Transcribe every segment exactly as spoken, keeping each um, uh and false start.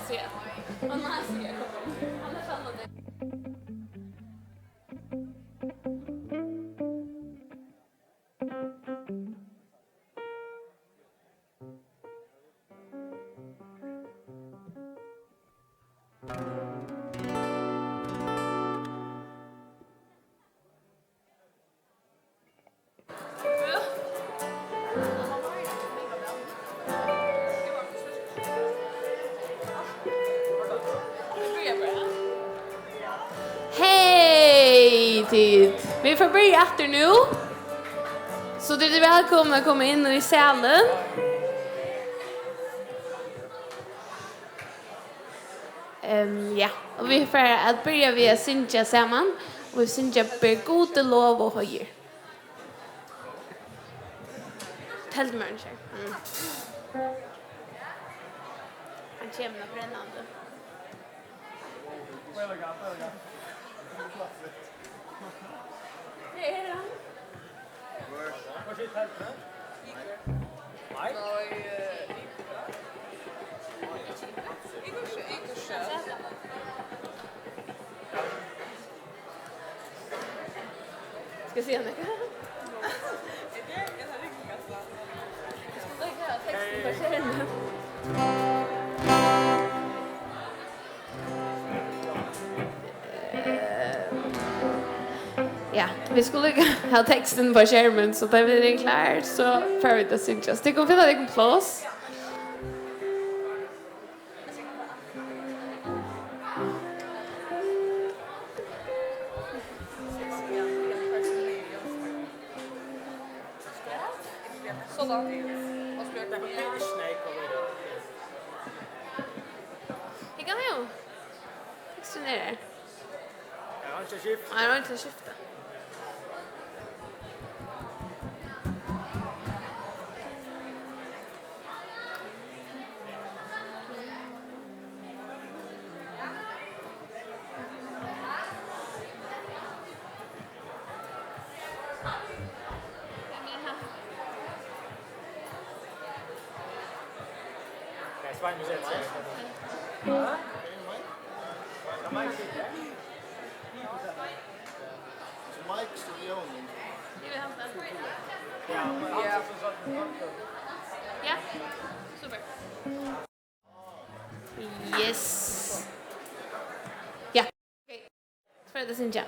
Sé. Hann er sér. Hann er framandi. Hey, tit. Vit fara at byrja aftur nú. So tit eru vælkomin at koma inn í salin. Ehm, ja, og vit fara at byrja við at syngja saman. Og vit syngja Ber Gudi lov og heiður. Teldumóðirin kemur. Mm. Hann kemur nokk rennandi. Her er hann. Skal eg siga nakað? Eg skal leggja tekstin på skermin. Eh, ja, vit skulu líka hava tekstin á skermin, so tá vit eru klár, so fara vit at syngja. So tit kunnu finna tykkum pláss. Sådan. Og spyr. Hygg, hann er jo. Hygg, so er det. Eg havi ikki skift. Nei, eg havi ikki skift. Ja, super. Yes. Ja. Okay. Fara at syngja.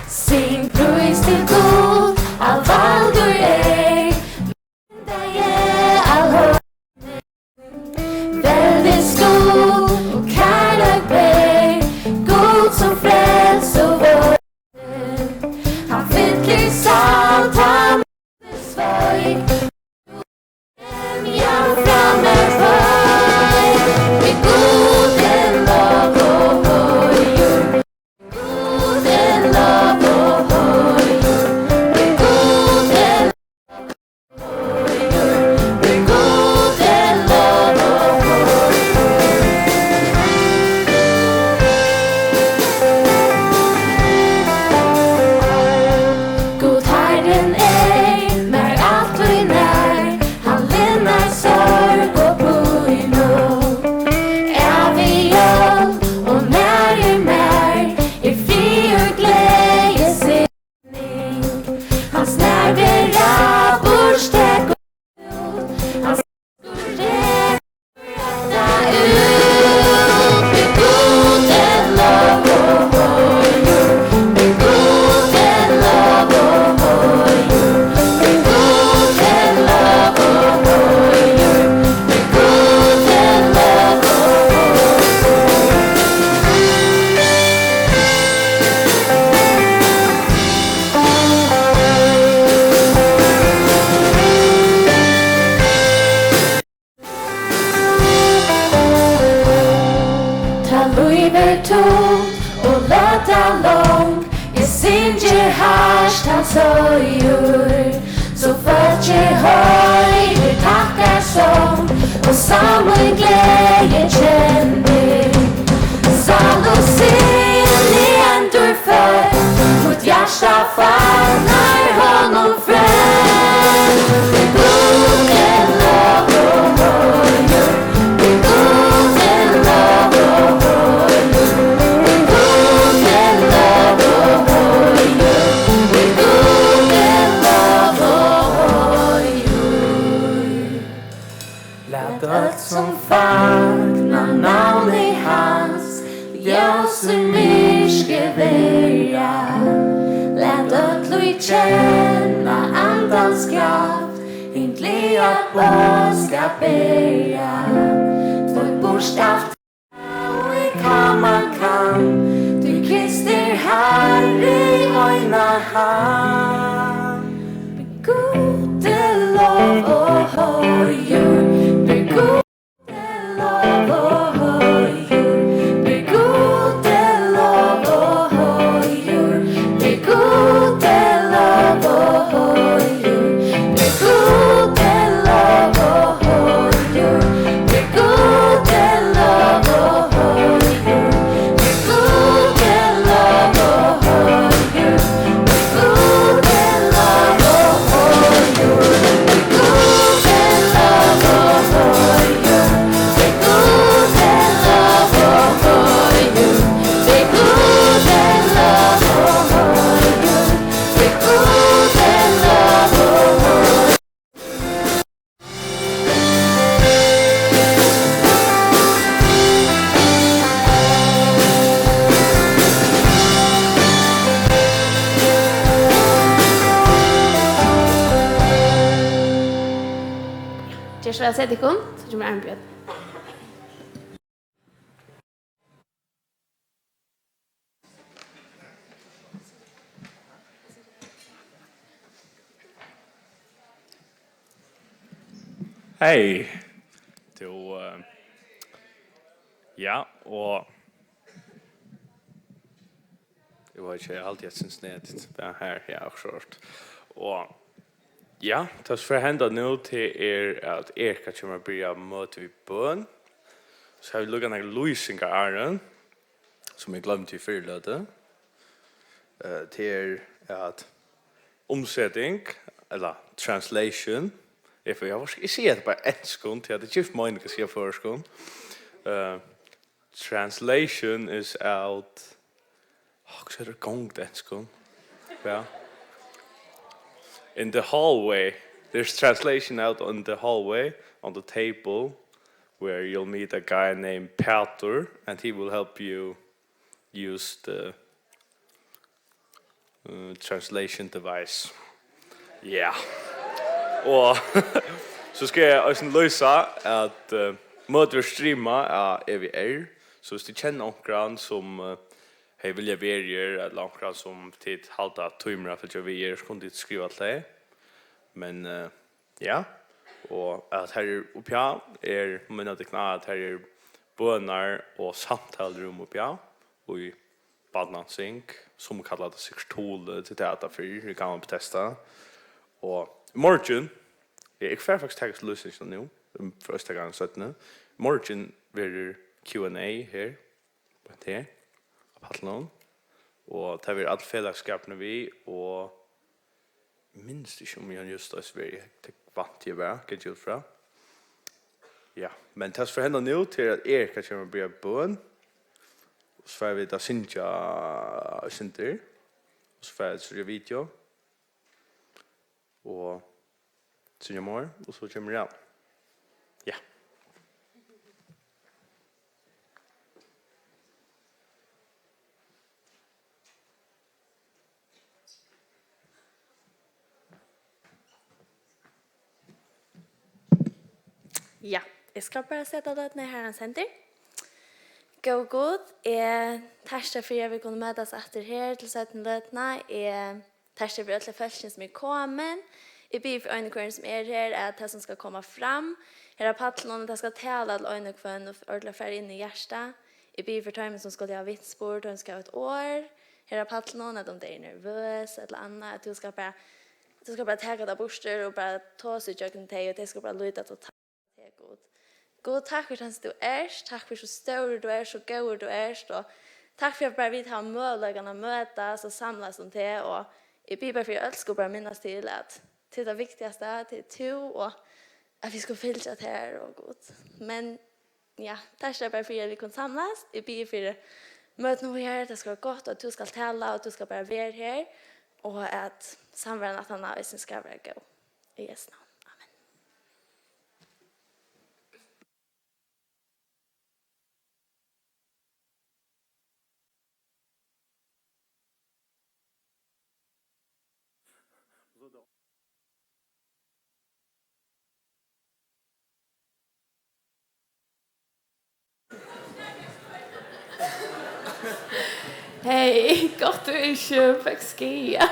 Syng prís til Gud, alvaldur er. Veldig stór og kærleik ber, Gud sum frelsa og vón. Hann fyllir salt, hann sveik. Semja fram er fein. Við Gud er lov og heiður. Gud er lov og heiður. Við Gud er Gud Harrin er mær altíð nær, hann linnar sorg og pínu. Ævig jól og nær er mær, er frið og gleði. Hann snar verð burtur, tekur út, hann skur rætta út. Við Gud er lov og heiður, við Gud er lov og heiður, við Gud er lov og heiður, við Gud er lov og heiður. Tá lív er tungt og løtan long, eg syngi hart tann seigur, so fólkið hoyrir. Sá mín gleði kennir, sál og sinn er endurfødd. Mítt hjarta fagnar honum frødd. Við Gud er lov og heiður, við Gud er lov og heiður, við Gud er lov og heiður, við Gud er lov og heiður. Lat øll sum fagna navni hans, ljós í myrkri verja. Lat øll, ið kenna andans kraft, hin gleða boðskap bera. Tvørt burt av tað, ið koma kann, tí Krist er Harri, eina hann. Gud er lov og heiður, við Gud er lov og heiður, við Gud er lov og heiður, við Gud er lov og heiður, við Gud er lov og heiður, við Gud er lov og heiður. Ger so væl, set tykkum, so kemur Arnbjørn. Hey. Tú, eh, ja, og eg veit ikki, eg haldi, eg syns, nei, tað er her, ja, akkurát. Og ja, tað sum fer at henda nú, tað er, at Erika kemur at byrja møtið við bøn. So havi eg líka nakrar lýsingar, Aron, sum eg gloymdi í fyrru løtu. Eh, tað er at umseting, ella translation, eg, eg, eg sigi hetta bara á enskum, tí at tað gevur meining at siga á føroyskum. Eh, translation is out, oh, hvussu er tað gongd á enskum? Ja. In the hallway. There's translation out on the hallway, on the table, where you'll meet a guy named Pætur, and he will help you use the, uh, translation device. Ja. Og so skal eg eisini lýsa, at, uh, møtið verður streamað av E V R, so viss tit kenna onkran, sum, uh, hevði viljað verið her, ella onkran, sum tit halda tímir at fylgja við her, so kunnu tit skriva til tey. Men, uh, ja, og at her er uppi á, er, minna tykkum á, at her er bønar- og samtalurúm uppi á, í Barnansing, sum kalla tað sikkurt Tule, til tað, at tað fyrr, í gamla Betesda. Og í morgin, eg, eg fari faktiskt taka lýsingina nú, um, fyrst taka hana seinni. Í morgin verður Q and A her, beint her, á pallinum. Og tað verður all felagsskapurin við, og eg minnist ikki, um Jón Júst eisini verður, tað vænti eg bara, geri eg út frá. Ja, men tað sum fer at henda nú, tað er, at Erika kemur at biðja bøn, og so fara vit at syngja eitt sindur, og so fara vit at síggja video, og syngja meir, og so kemur Jan. Ja. Ja, eg skal bara seta løtuna her, hann sendir. Góði Gud, eg takki tær fyri, at vit kunnu møtast aftur her til seinnu løtuna. Eg takki tær fyri øll tey fólkini, sum eru komin. Eg biði fyri ein og hvørjum, sum er her, at tað, sum skal koma fram her á pallinum, tað skal tala til ein og hvønn og ordiliga fara inn í hjartað. Eg biði fyri teimum, sum skulu hava vitnisburð, teimum, sum skal hava eitt orð her á pallinum, at um tey eru nervøs ella annað, at tú skal bara, tú skal bara taka tað burtur og bara tosa ígjøgnum tey, og tey skal bara líta totalt á teg, Gud. Gud, takk fyri den som tú ert. Takk fyri so stórur tú ert, so góður tú ert. Og takk fyri at bara vit hava møguleikan at møtast og samlast um teg. Og eg biði bara fyri, at øll skulu bara minnast til, at tað er tað viktigasta, tað er tú, og at vit skulu fylgja tær, og Gud. Men ja, takk skal bara fyri, at vit kunnu samlast. Eg biði fyri møtunum her, tað skal vera gott, og at tú skal tala, og at tú skal bara vera her, og at samveran aftaná eisini skal vera góð. Í Jesu navn. Amen. Hey, gott tú ikki fekk skaða.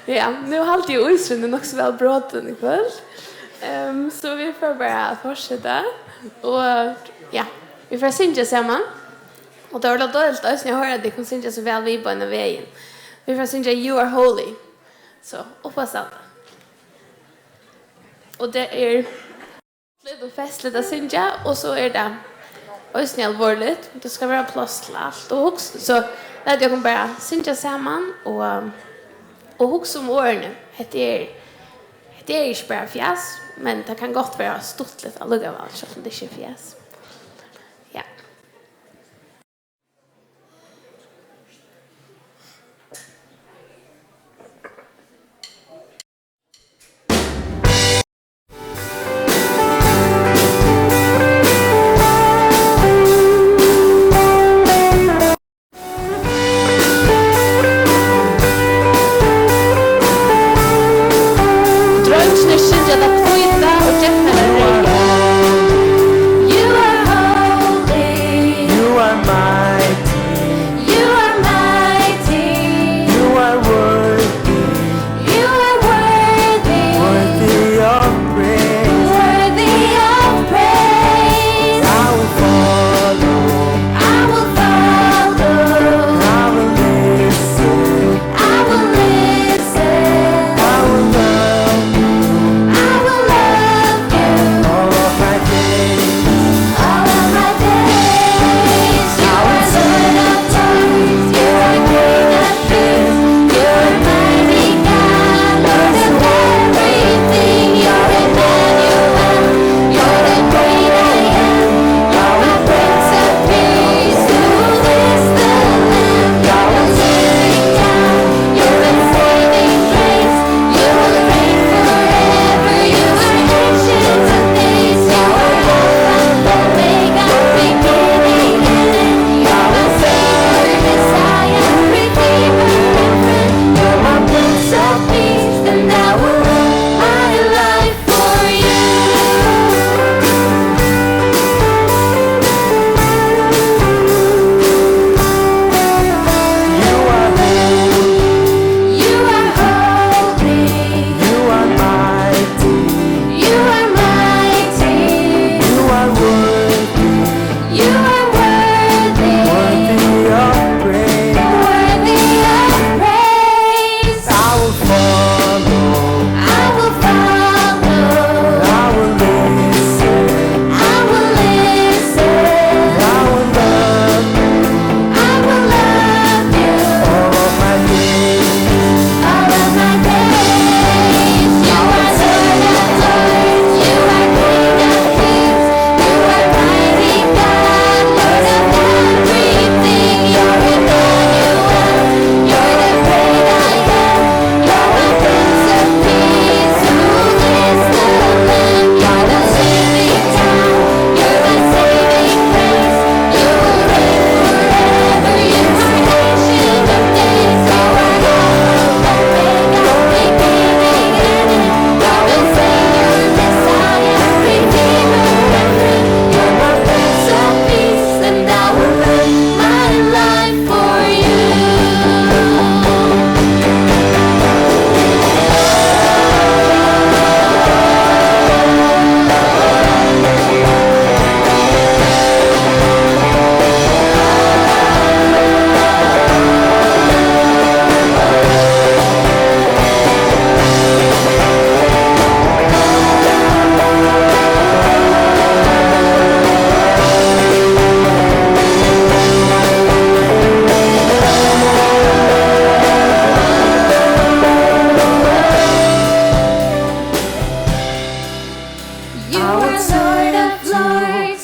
Ja, nú haldi eg ísurin er nokk so væl brotin í kvøld. Ehm, so vit fara bara at fortseta. Og ja, vit fara at syngja saman. Og tað var deiligt eisini at hoyra, at tey kunnu syngja so væl við beinan vegin. Vit fara at syngja You Are Holy. So, upp at standa. Og tað er stuttligt og festligt at syngja, og so er tað eisini alvorligt. Tað skal vera pláss til alt. Og hugsa, so lat okkum bara syngja saman og, og hugsa um orðini. Hetta er, hetta er ikki bara fjas, men tað kann gott vera stuttligt allíkavæl, sjálvt um tað ikki er fjas. Ja. Dreingirnir syngja tað hvíta og genturnar tað reyða. You are holy. You are mighty. You are mighty. You are worthy. You are worthy. Worthy of praise. Worthy of praise. I will follow. I will follow. I will listen. I will listen. I will love you. I will love you. All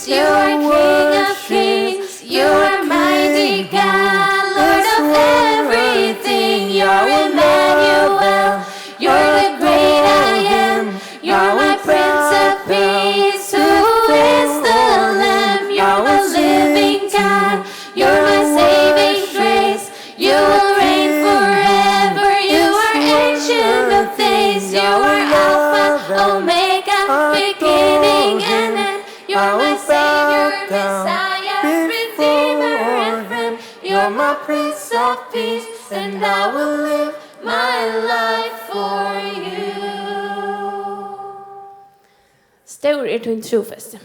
You are King of kings, you are mighty God, Lord of everything, you are Emmanuel, you are the great I am, you are my Prince of Peace, who is the Lamb, you are the living God, you are my saving grace, you will reign forever, you are Ancient of Days, you are Alpha, Omega, beginning and end. You are my Savior, Messiah, Redeemer, and friend. You are my Prince of Peace, and I will live my life for you. Stór er tín trúfesti.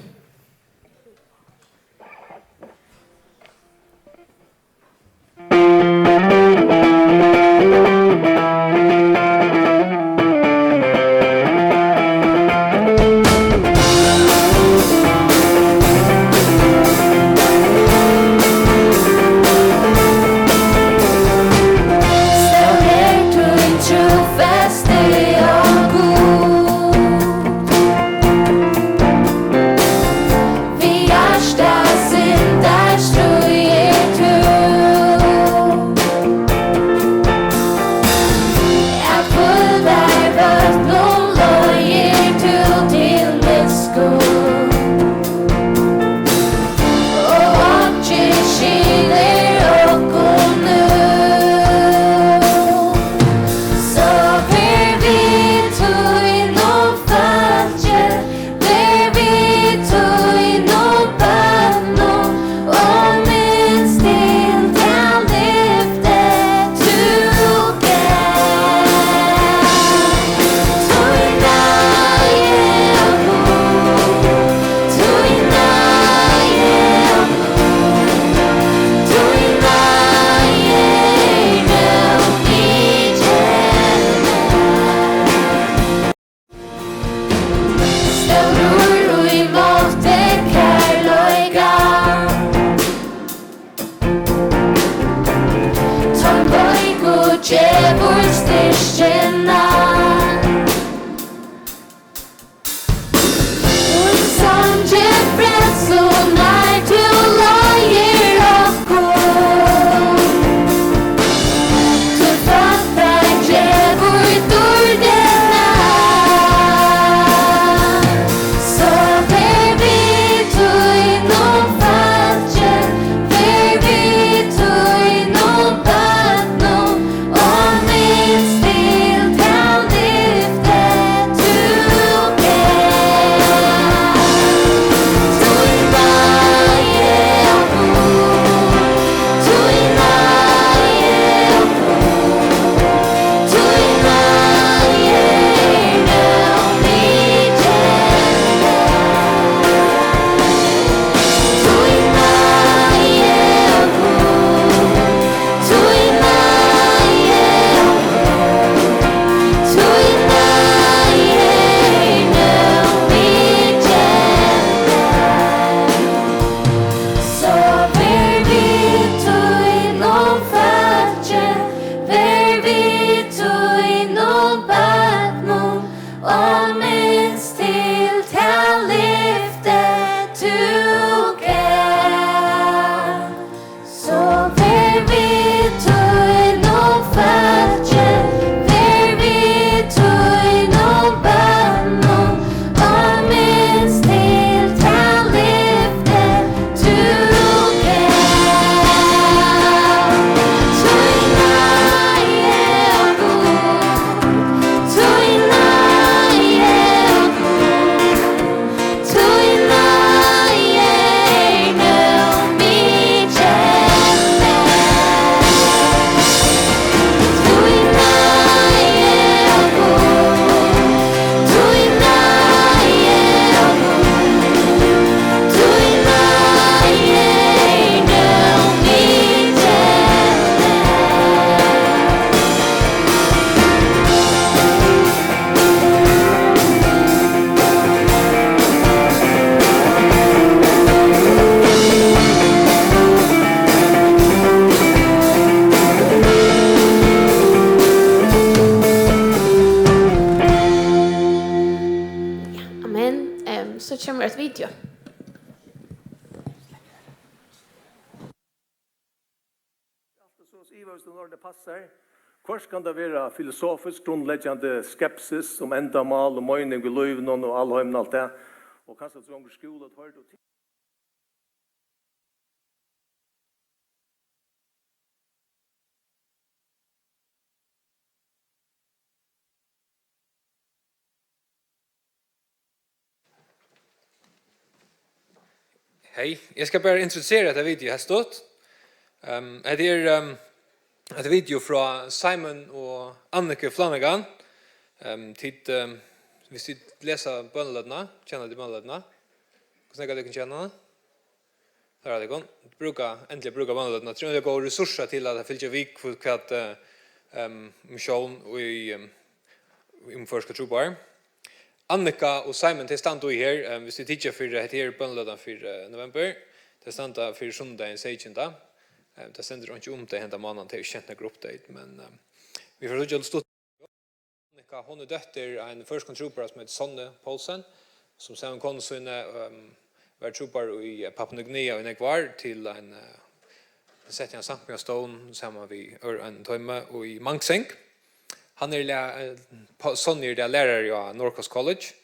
Við hjarta syndar stríðir tú. Av kvíldarvøtnum leiðir tú til miskunn. Og einki skilir okkum nú. So ver við tínum fólki, ver við tínum børnum, og minst til tað lyfti tú gav. Tín náði er hon, tín náði er hon, tín náði er nóg mikil. Stórur í mátti, kærleika. Tann veiku gevur styrkina. Í sangi frelsunnar tú leiðir okkum. Tú fólk gevur dýrdina. So ver við tínum fólki, ver við tínum børnum, og minst til tað lyfti tú gav. Tín náði er hon, tín náði er hon, tín náði er nóg mikil. Tín náði er hon, tín náði er hon, tín náði er nóg mikil. So ver við tínum fólki, ver við tínum børnum, og minst til tað lyfti tú gav. So ver við tínum fólki, ver við tínum børnum, og minst til tað lyfti tú gav. Tín náði er hon, tín náði er hon, tín náði er nóg mikil. Tín náði er hon, tín náði er hon, tín náði er nóg mikil. Ja, amen. Ehm, so kemur eitt video. Hvussu orðið passar. Hvørt kann tað vera filosofiskt grundleggjandi skepsis um endamál og meining í lívinum og alheimin og alt tað, og kanska tú gongur í skúla og hoyrir Hey, eg skal bara introdusera hetta video heilt stutt. Ehm, hetta er, ehm, hetta er video frá Simon og Annike Flanagan. Ehm, tit, ehm, hvis tit lesa bønaløtuna, kenna tit bønaløtuna? Hvussu nógv av tykkum kenna hana? Har er tað gott. Brúka, endiliga brúka bønaløtuna. Tað er ein góð resurs til at fylgja við, hvat, hvat, eh, ehm, missión í, ehm, um føroyskar trúboðar. Annika og Simon, tey standa í her, ehm, hvis tit hyggja fyri, hetta her er bønaløtan fyri, eh, november. Tey standa fyri sunnudagin seytjanda. Ehm, tað stendur einki um tey henda mánaðin, tey hava ikki sent nakra update, men, ehm, vit fara at síggja stutt. Annika, hon er dóttir av ein føroyskum trúboðara sum eitur Sonne Poulsen, sum saman við konu síni, ehm, var trúboðari í, eh, Papua Nýgv Guinea í nógv ár, til ein, eh, setti ein samkomuna á stovn saman við øðrum einum toymi og í Mang Seng. Hann er læ-, eh, Pa-, Sonny er í dag lærari á Northcoast College.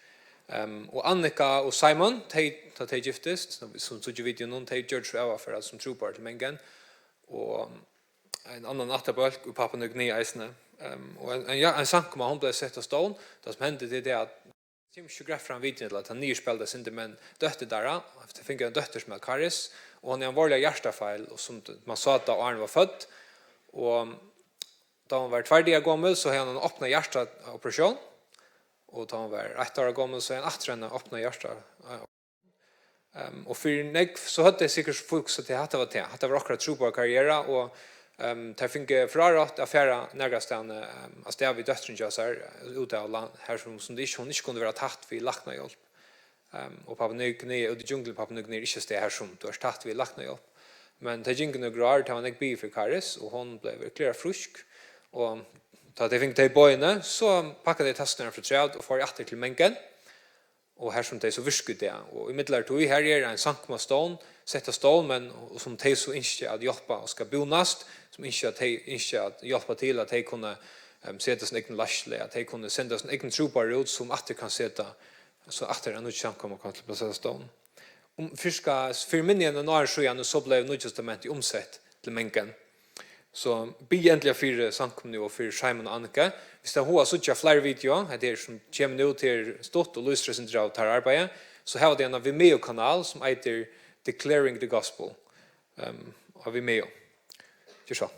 Ehm, og Annika og Simon, tey, tá tey giftust, sum, sum síggja í videoini, tey gjørdu so av at fara sum trúboðarar til Mengen. Og ein annan ættarbólk í Papua Nýgg Guinea eisini. Ehm, og ein, ein, ja, ein samkoma, hon bleiv sett á stovn. Tað sum hendi, tað er tað at kemur ikki so greitt fram í videoini, ella tað niðurspælir tað sindur, men dóttir teirra, tey fingu eina dóttir sum æt Karis, og hon hevði ein veruliga hjartafeil, og sum man sá tá áðrenn hon var fødd, og tá hon var tveir dagar gomul, so hevði hon eina opna hjartaoperatión, og tá hon var eitt ár gomul, so hevði hon aftur eina opna hjarta, Ehm, og fyri nógv, so høvdu tey sikkurt hugsað, at hatta var tað. Hatta var okkara trúboðarkarriera, og, ehm, tey fingu frárætt at fara nakrastaðni, ehm, avstað við dóttrini hjá sær, eh, út av land, har sum, sum tað ikki, hon ikki kundi vera tætt við læknahjálp. Ehm, og Papua Nýgg Guinea, úti í djungluni í Papua Nýgg Guinea er ikki eitt stað, har sum tú ert tætt við læknahjálp. Men tað gingu nøkur ár, tað var nógv biðið fyri Karis, og hon bleiv erklært frísk. Og tá tey fingu tey boðini, so pakkaðu tey taskurnar afturat og fóru aftur til Mengen. Og har sum tey so virka í dag. Og í miðaltíð, her er ein samkomustovn, sett á stovn, men, og sum tey so ynskja at hjálpa og skal búnast, sum ynskja at tey, ynskja at hjálpa til, at tey kunnu, ehm, seta sín egna leiðslu, at tey kunnu senda sín egna trúboðara út, sum aftur kann seta, so aftur ein nýggj samkoma kann til plassera stovn. Um, fyrst skal, fyri minni enn ein ár síðan, so bleiv Nýggja Testamentið umsett til Mengen. So bið endiliga fyri samkomuni og fyri Simon og Annika. Hvis tit hava hug at síggja fleiri video, hetta er sum kemur nú til stutt og lýsir eitt sindur av teirra arbeiði, so hava tey eina Vimeo-kanal sum eitur Declaring the Gospel, ehm, á Vimeo. Ger so.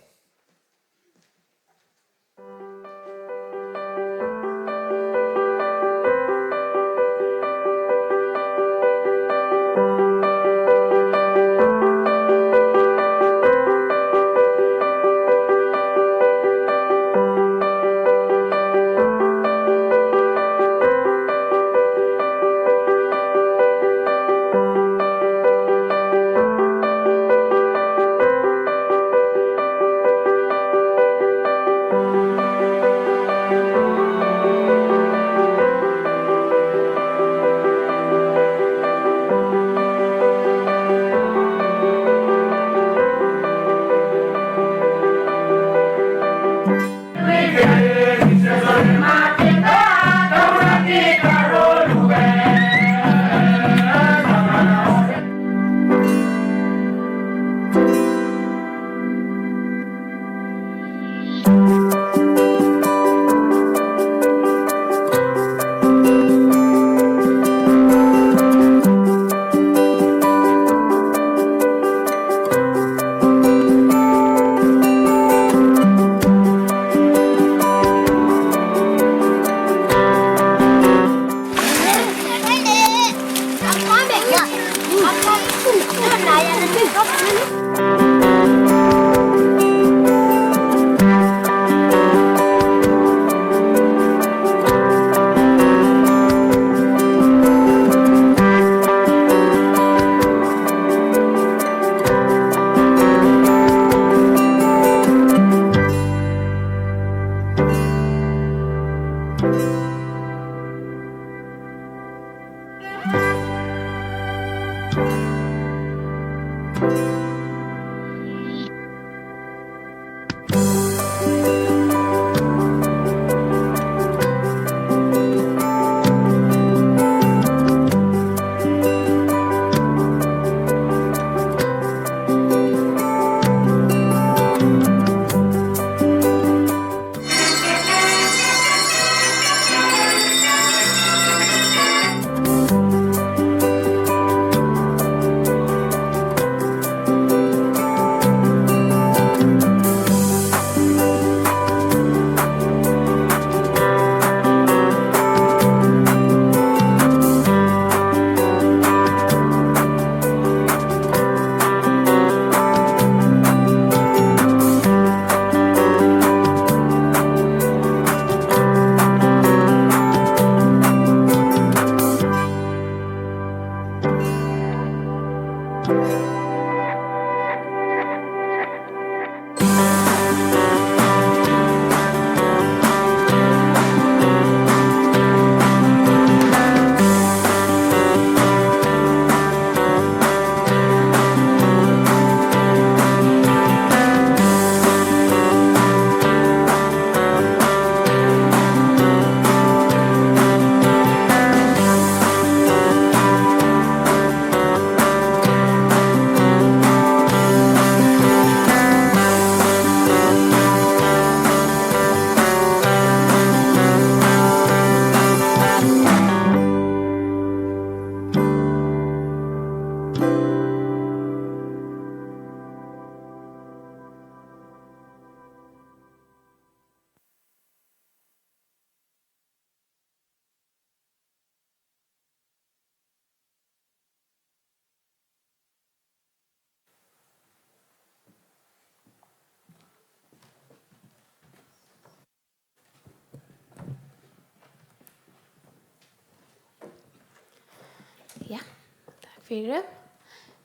Fyri.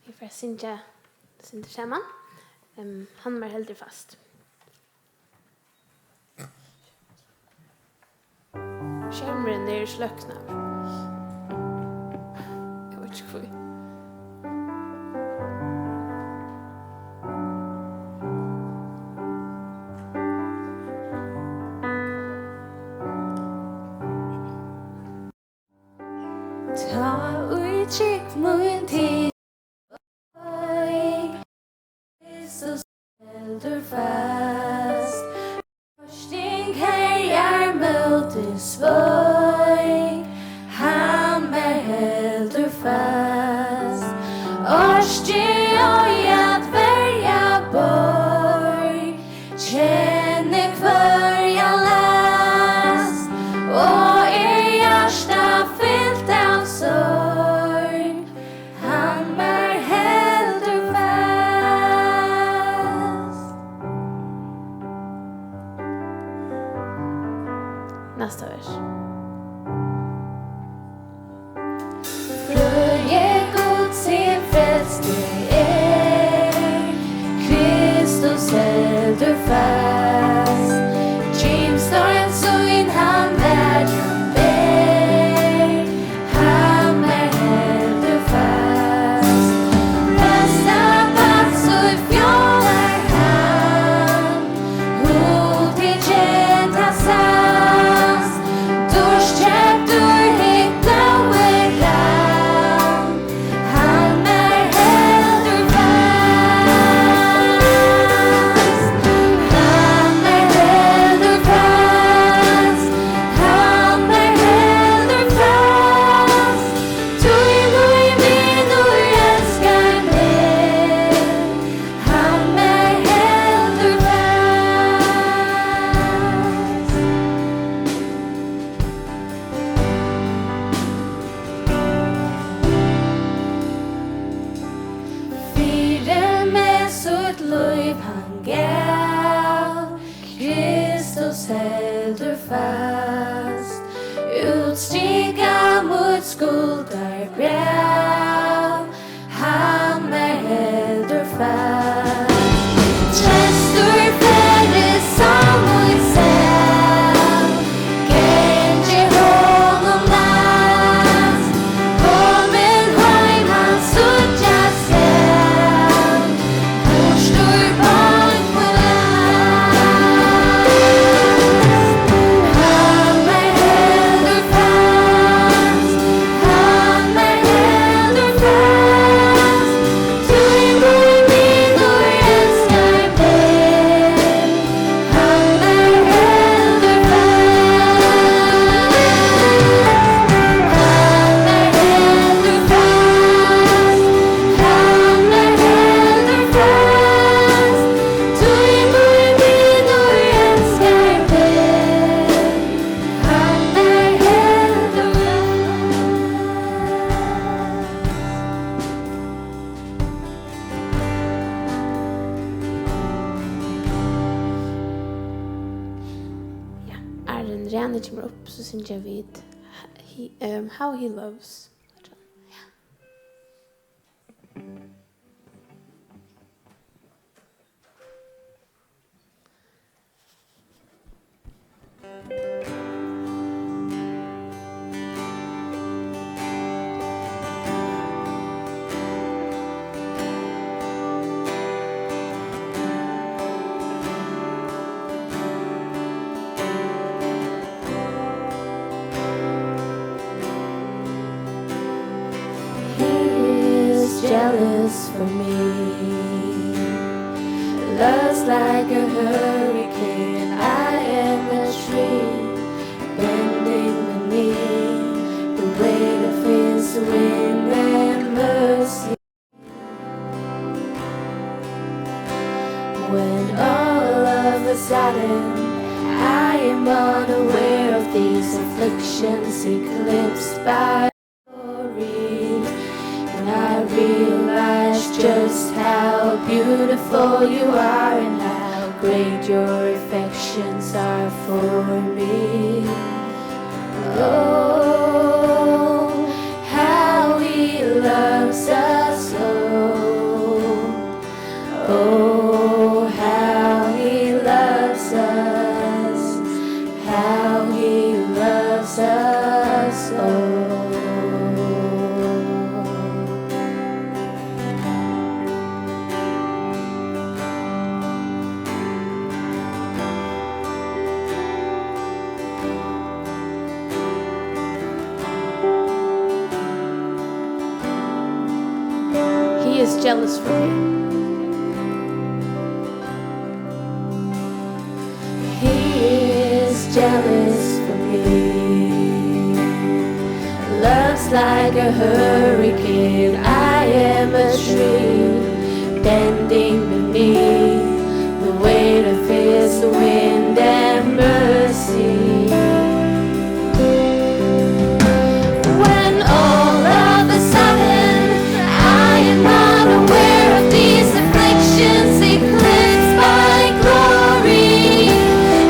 Vit fara at syngja, syngja saman. Ehm, Hann mær heldur fast. Skermurin er sløknaður. Eg veit ikki hví. Tá ið trúgv mín til Kristus heldur fast. Freisting herjar móti sveik, hann mær heldur fast. Orki ei at verja borg, kenni hvørja last, og er hjarta fylt av sorg, hann mær heldur fast. Næsta vers. Frøði Guds hin frelsti er, Kristus heldur fast. Gimstorm sín hann varðan ber, hann mær heldur fast. Røsta barn sín fjólar hann, hugtikin tá sæst, dýrt keyptur hitt blóði rann, hann mær heldur fast. Hann mær heldur fast, hann mær heldur fast, tí mín vinur elskar meg. Hann mær heldur fast. Fyri meg sítt lív hann gav, Kristus heldur fast. Útstrika mítt skuldarbræv, hann mær heldur fast. Treystur ferðist sá mín sal, gangi honum næst. Komin heim hann síggjast skal, burtur beint mín æst. Hann mær heldur fast, hann mær heldur fast, tí mín vinur elskar meg. Hann mær heldur fast, hann mær heldur fast, hann mær heldur fast, tí mín vinur elskar meg. Hann mær heldur fast. Ja, áðrenn Rani kemur upp, so syngja vit He, um, How He Loves. Ja. He is jealous for me. Love's like a hurricane. I am a tree bending the knee. The weight of his wind and mercy. When all of a sudden I am unaware of these afflictions eclipsed by glory, and I realize just how beautiful you are and how great your affections are for me. Oh, how he loves is jealous for me. He is jealous for me. Love's like a hurricane. I am a tree bending beneath the weight of his wind and mercy. When all of a sudden I am not aware of these afflictions eclipsed by glory,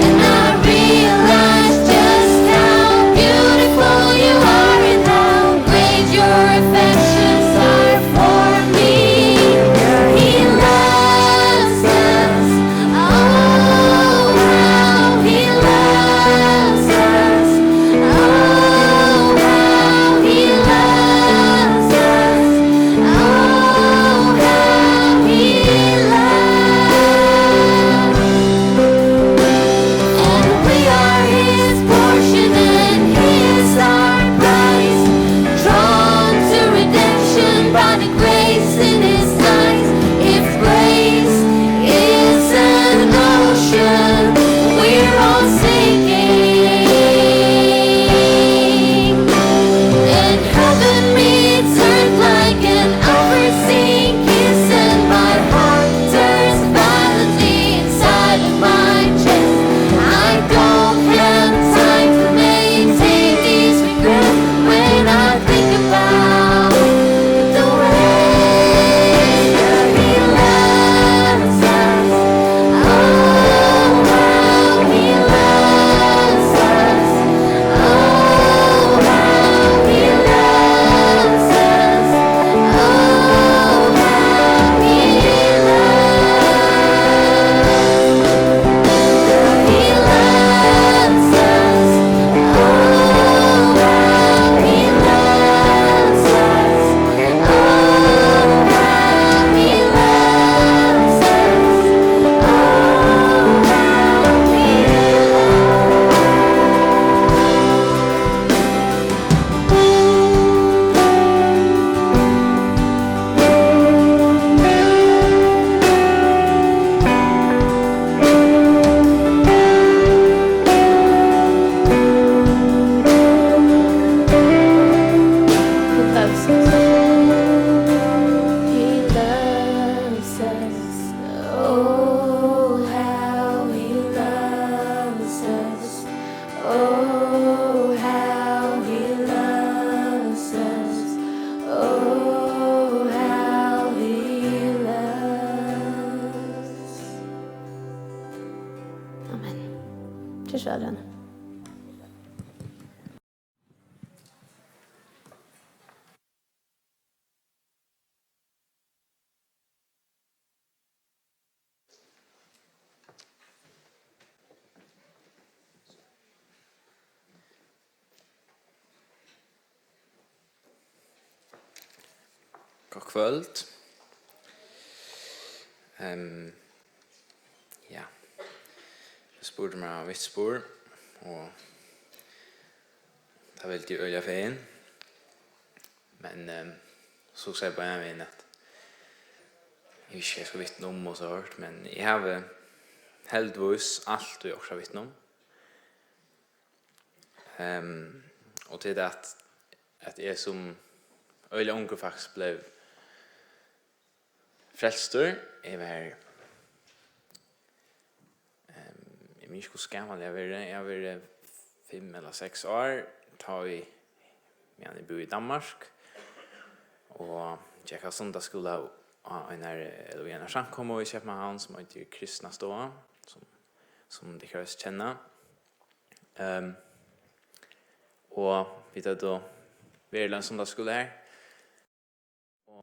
and I realize just how beautiful you are and how great your affections are for me. He loves us. Oh, how he loves us. Oh, how he loves us. Oh, how he loves. And we are his portion and he is our prize, drawn to redemption by the grace in his eyes. If grace is an ocean, we're all sinking. And heaven meets earth like an overseas kiss, and my heart turns violently inside of my chest. I don't have time to maintain these when I think about the way that he loves us. Oh, how he loves us. Oh, how he loves us. Oh, how he loves us. He loves us. Oh, how he loves us. Oh, how he loves us. Oh, how he loves us. He loves us. He loves us. Oh, how he loves us. Oh, how he loves us. Oh, how he loves. Amen. Ger so væl, Rani. Gott kvøld. Ehm, ja. Tú spurdi meg vitspurning, og tað vildi eg øgiliga fegin. Men, ehm, so segði bara ein vegin at eg veit ikki, hvat eg skal vitna um og so hørt, men eg havi heldigvís altíð okkurt at vitna um. Ehm, og til tað at, at eg sum øgiliga ungur faktiskt bleiv frelstur. Eg var, ehm, eg minnist ikki, hvussu gamal eg havi verið. Eg havi verið fimm ella seks ár, tá ið, meðan eg búði í Danmark, og gekk á sunnudagsskúla á einari, ella í einari samkomu í Keypmannahavn, sum eitur Kristna Stova, sum, sum tykkara víst kenna. Ehm, og vit høvdu veruliga ein sunnudagsskúla har. Og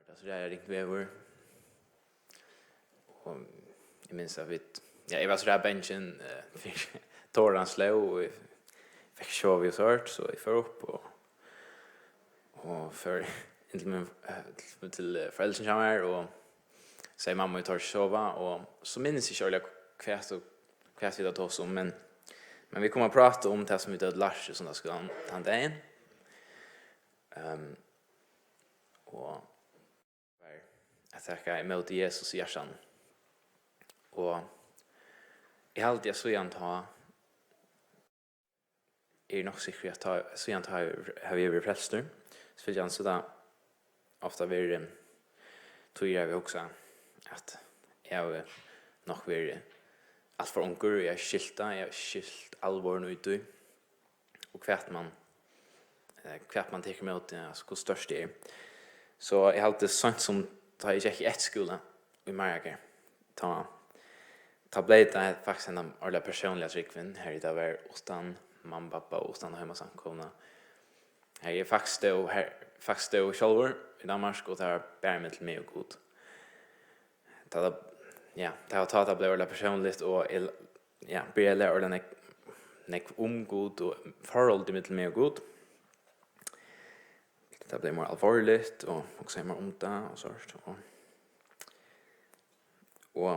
tað var so ræðuliga ringt veður. Og eg minnist at vit, ja, eg var so ræðuliga bangin, eh, fyri toran sló, og eg fekk ikki sovið og so hørt, so eg fór upp og, og fór inn til mín, eh, til, til, eh, foreldrini hjá mær og segði: "Mamma, eg tori ikki sova." Og so minnist eg ikki ordiliga hvat og, hvat vit høvdu tosað um, men, men vit komu at práta um tað, sum vit høvdu lært í sunnudagsskúlanum tann dagin. Ehm, Og var at taka ímóti Jesus í hjartanum. Og eg haldi, at síðan tá, eg eri nokk sikkur í, at tá, síðan tá havi eg verið frelstur. Sjálvandi, so tað ofta verið tíðir, har eg hugsi, at eg havi nokk verið alt for ungur, og eg havi ikki skilt tað, eg havi ikki skilt alvorin í tí, og hvat man, eh, hvat man tekur ímóti, altso, hvussu stórt tað er. So eg haldi, seint sum tá eg gekk í eftirskúla í Mariagerði, tá, tá bleiv tað faktiskt ein ordiliga persónligur trúgvur, har eg tá var uttan mammu, babba og uttan heimasamkomuna. Har eg faktiskt stóð, har, faktiskt stóð sjálvur í Danmark, og tað var bara millum meg og Gud. Tá tað, ja, tað var tá, tað bleiv ordiliga persónligt, og eg, ja, byrjaði at læra ordiliga nógv, nógv um Gud og forholdið millum meg og Gud. Tað bleiv meira alvorligt, og hugsaði meira um tað og sovorðið, og, og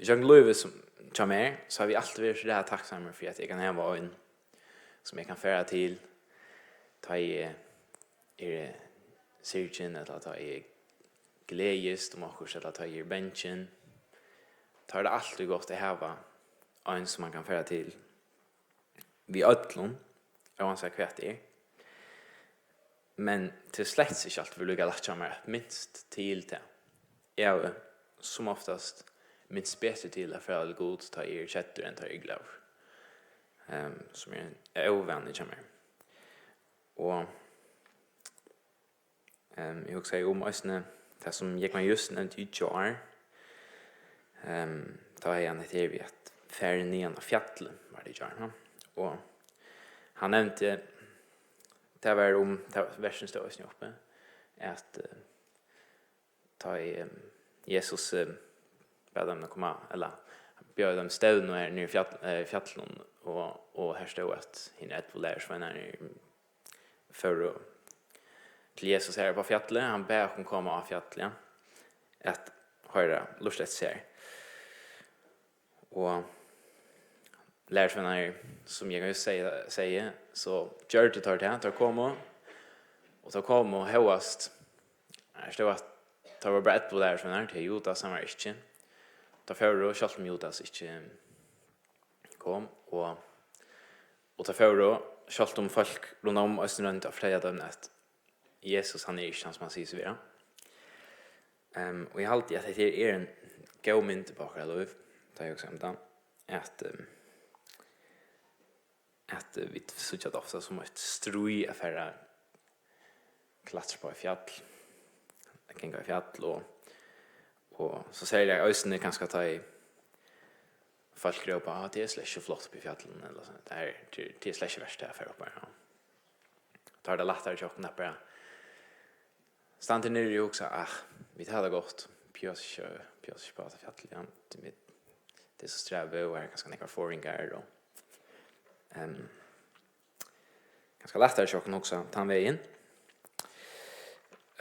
í gjøgnum lívið sum, hjá mær, so havi eg altíð verið so ræðuliga takksamur fyri, at eg kann hava ein, sum eg kann fara til, tá eg eri syrgin, ella tá eg gleðist um okkurt, ella tá eg eri bangin. Tá er tað altíð gott at hava ein, sum man kann fara til við øllum, óansæð hvat tað er. Men tað er slett ikki altíð verið líka lætt hjá mær at minst til tað. Eg havi sum oftast minst betur til at fara til Gud, tá eg eri keddur, enn tá eg eri glaður. Ehm, sum er ein óvani hjá mær. Og, ehm, eg hugsaði um eisini tað, sum Jógvan júst nevndi í gjár. Ehm, tá hevði hann hetta her við at fara niðan á fjallið, var tað í gjár, ha? Og hann nevndi, tað var um, tað var, versin stóð eisini uppi, at, eh, tá ið, ehm, Jesus, eh, bað teimum at koma, ella bjóðaði teimum stevnu her niðri í fjall-, eh, fjallunum, og, og har stóð, at hinir ellivu lærisveinarnir fóru til Jesus her uppi á fjallið. Hann bað okkum koma á fjallið, ja, at hoyra, lurta eftir sær. Og lærisveinarnir, sum eg júst segði, segði, so gjørdu teir tað, teir komu, og teir komu hóast, her stóð, at teir vóru bara ellivu lærisveinar, tí Judas, hann var ikki. Teir fóru, sjálvt um Judas ikki kom, og, og teir fóru, sjálvt um fólk rundan um eisini royndu at fortelja teimum, at Jesus, hann er ikki hann, sum hann sigur seg vera. Ehm, og eg haldi, at hetta her er ein góð mynd upp á okkara lív, tá eg hugsi um tað, at, ehm, at, eh, vit síggja tað ofta sum eitt stríð at fara klatra upp á eitt fjall, at ganga í fjall, og, og so serliga eisini kanska, tá ið fólk rópa, "Ah, tað er slett ikki flott uppi í fjallunum," ella so, "Tað er, tað er, tað er slett ikki vert tað at fara upp har." Ja. Tá er tað lættari hjá okkum at bara standa niðri og hugsa, "Ah, vit hava tað gott. Behøva ikki, behøva ikki upp á hatta fjallið, ja. Tað er, tað er so strævið, og her er kanska nakrar forðingar, og, ehm, kanska lættari hjá okkum at hugsa tann vegin."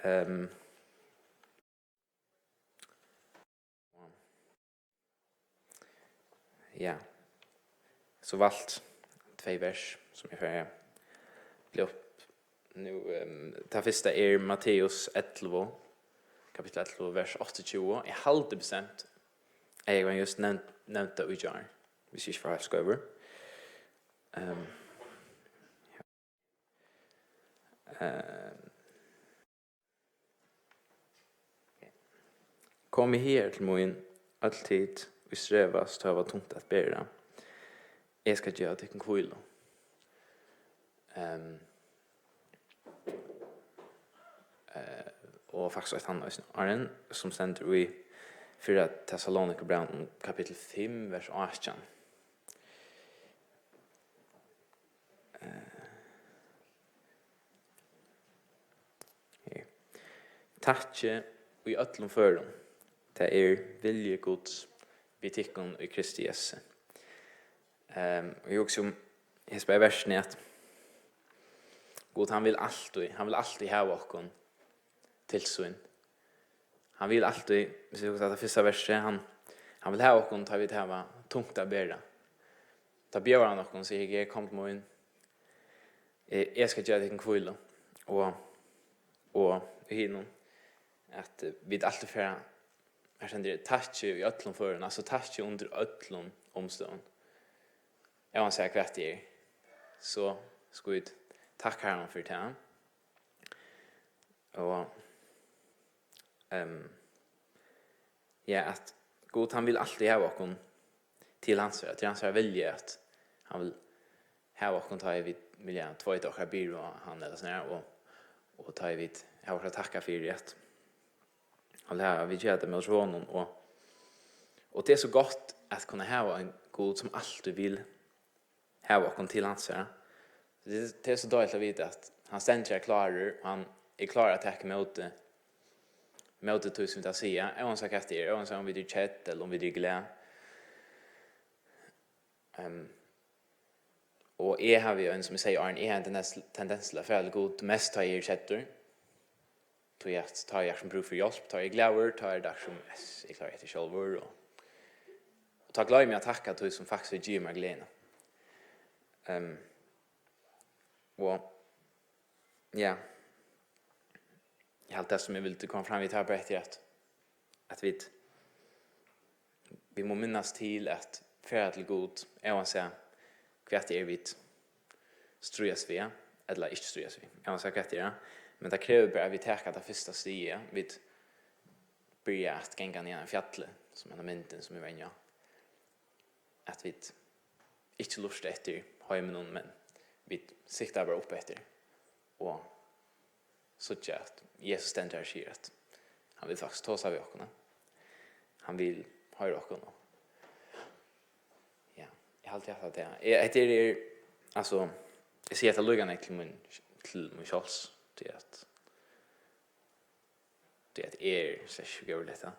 Ehm, Ja. So valt tvey vers, sum eg fari at blíva upp nú. Ehm, tað fyrsta er Matteus ellivu, kapittul ellivu, vers áttaogtjúgu. Eg haldi bestemt, at eg var júst nevnt, nevnt tað í gjár, viss eg ikki fari heilt skeivur. Ehm, ja. Ehm, Komið higar til mín, øll tit, ið strevast og hava tungt at bera. Eg skal geva tykkum hvílu. Ehm, eh, og faktiskt eitt annað eisini. Áðrenn, sum stendur í fyrra Tessalonikabrævinum, kapittul fimm, vers átjan. Eh, her. Takkið í øllum førum. Tað er vilji Guds við tykkum í Kristi Jesu. Ehm, og eg hugsi um hesi bæði versini, at Gud, hann vil altíð, hann vil altíð hava okkum til sín. Hann vil altíð, viss vit hugsa tað fyrsta versið, hann, hann vil hava okkum, tá vit hava tungt at bera. Tá bjóðar hann okkum, sigur, "Her, kom til mín, eg, eg skal geva tykkum hvílu." Og og í hinum, at, eh, vit altíð fara, her stendur, takki í øllum førum, altso takki undir øllum umstøðum. Óansæð hvat tað er, so skulu vit takka Harranum fyri tað. Og, ehm, ja, at Gud, hann vil altíð hava okkum til hansara, til hansara vilja, at hann vil hava okkum, tá ið vit vilja tveita okkara byrðu á hann ella sovorðið, og, og tá ið vit hava okkurt at takka fyri, at hann vil hava, at vit gera tað móti honum, og, og tað er so gott at kunna hava ein Gud, sum altíð vil hava okkum til hansara. Tað, tað er so deiligt at vita, at hann stendur her klárur, og hann er klárur at taka ímóti, ímóti tí, sum vit hava at siga, óansæð hvat tað er, óansæð um vit eru kedd ella um vit eru glað. Ehm, og eg havi jo ein, sum eg segði áðrenn, eg havi ein tendens, tendens til at fara til Gud mest, tá eg eri keddur. Tí at tá eg havi brúk fyri hjálp, tá eri eg glaður, tá er tað sum, yes, eg klári hetta sjálvur, og, og tá gloymi eg at takka tí, sum faktiskt hevur givið mær gleðina. Ehm, og, ja, eg haldi, tað, sum eg vildi koma fram við, tað var bara hetta, at, at vit, vit mugu minnast til at fara til Gud, óansæð hvat tað er, vit stríðast við, ella ikki stríðast við, óansæð hvat tað er. Men tað krevur bara, at vit taka tað fyrsta stigið, vit byrja at ganga niðan á fjallið, sum henda myndin, sum eg var inni á. At vit ikki lurta eftir heiminum, men vit sikta bara upp eftir og síggja, at Jesus stendur har og sigur, at hann vil faktiskt tosa við okkum. Hann vil hoyra okkum. Ja, eg haldi, at tað er, eg, hetta er, er, altso, eg sigi hetta líka nógv til mín, til mín sjálvs, tí at, tí at eg eri slett ikki góður til hetta.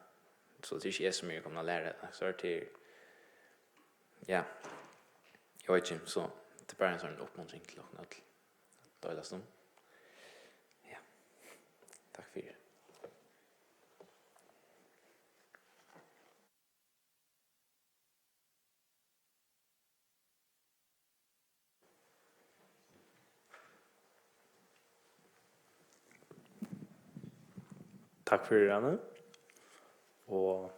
So tað er ikki eg, sum eri komin at læra hetta. So er tað, ja, eg veit ikki, so tað er bara ein sovorðin uppmuntring til okkum øll at deilast um. Ja. Takk fyri. Takk fyri, Rani. Og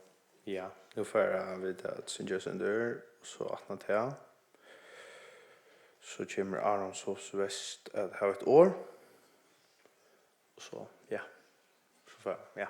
ja, nú fara vit at syngja eitt sindur, og so aftan á tað, so kemur Aron Sofs Vest at hava eitt orð. Og so, ja. So fara, ja.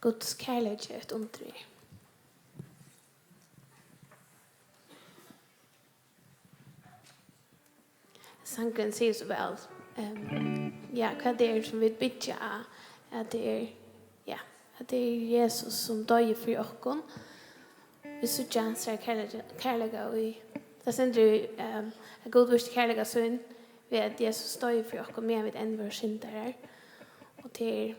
Guds kærleiki er eitt undur. Sangurin sigur so væl, ehm, ja, hvat tað er, sum vit byggja á, at tað er, ja, at tað er Jesus, sum doyði fyri okkum. Vit síggja hansara kærleika, kærleika í, tað stendur í, ehm, at Gud vísti kærleika sín við, at Jesus doyði fyri okkum, meðan vit enn vóru syndarar. Og tað er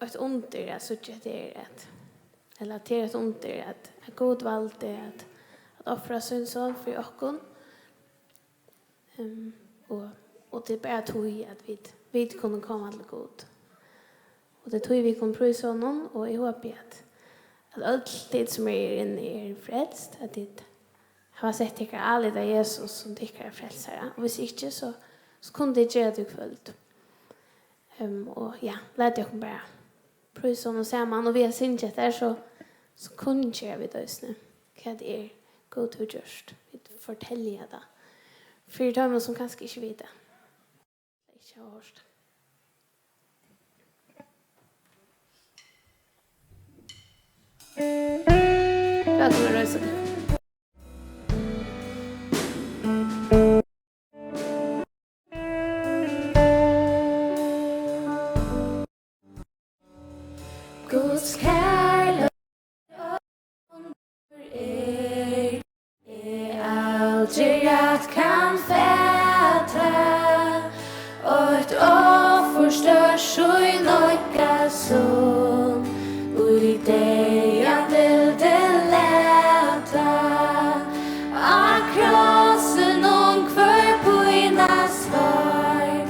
eitt undur at síggja, at tað er at, ella tað er eitt undur, at, at Gud valdi at, at ofra sín son fyri okkum. Ehm, og, og tað er bara tí, at vit, vit kunnu koma til Gud. Og tað er tí, vit kunnu prísa honum, og eg hopi, at, at øll tit, sum eru inni, eru frelst, at tit hava sett tykkara álit á Jesus sum tykkara frelsara. Og hvis ikki, so, so kunnu tit gera tað í kvøld. Ehm, og ja, lat okkum bara prísa honum saman, og við at syngja hetta her, so, so kunngera vit eisini, hvat tað er, Gud hevur gjørt. Vit fortelja tað fyri teimum, sum kanska ikki vita, ikki hava hoyrt. Vælkomin at reisa teg. Guds kærleika er, eg aldri rætt kann fata, eitt offur stórt sín einkason í deyðan vildi lata. Á krossinum hvør pína sveið,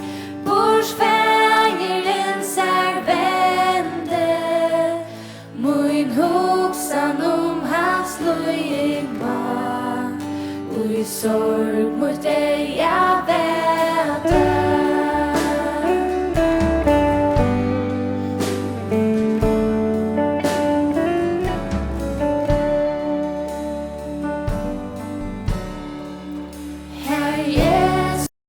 Sorg mítt eyga væta. Herre Jesus,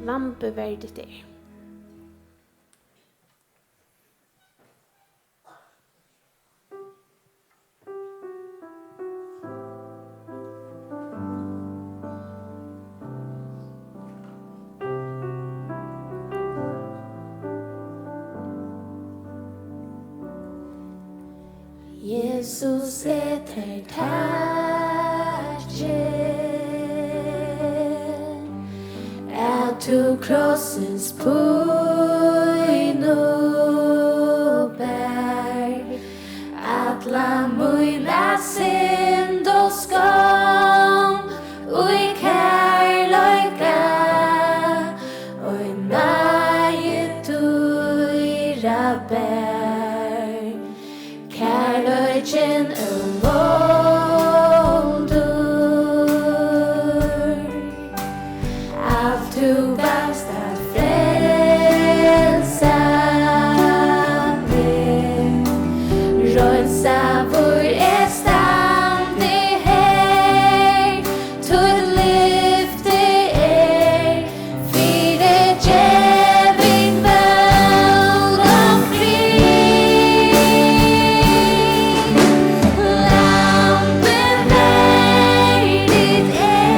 Lambið verdigt er. Jesus, eg taki, at tú krossins pínu bar, alla mína synd og skomm í kærleika og náði dýra bar. Kærleikin ómáldur, alt tú vast at frelsa meg. Reinsaður eg standi her, títt lyfti er, fyri geving, vón og frið. Lambið verdigt er,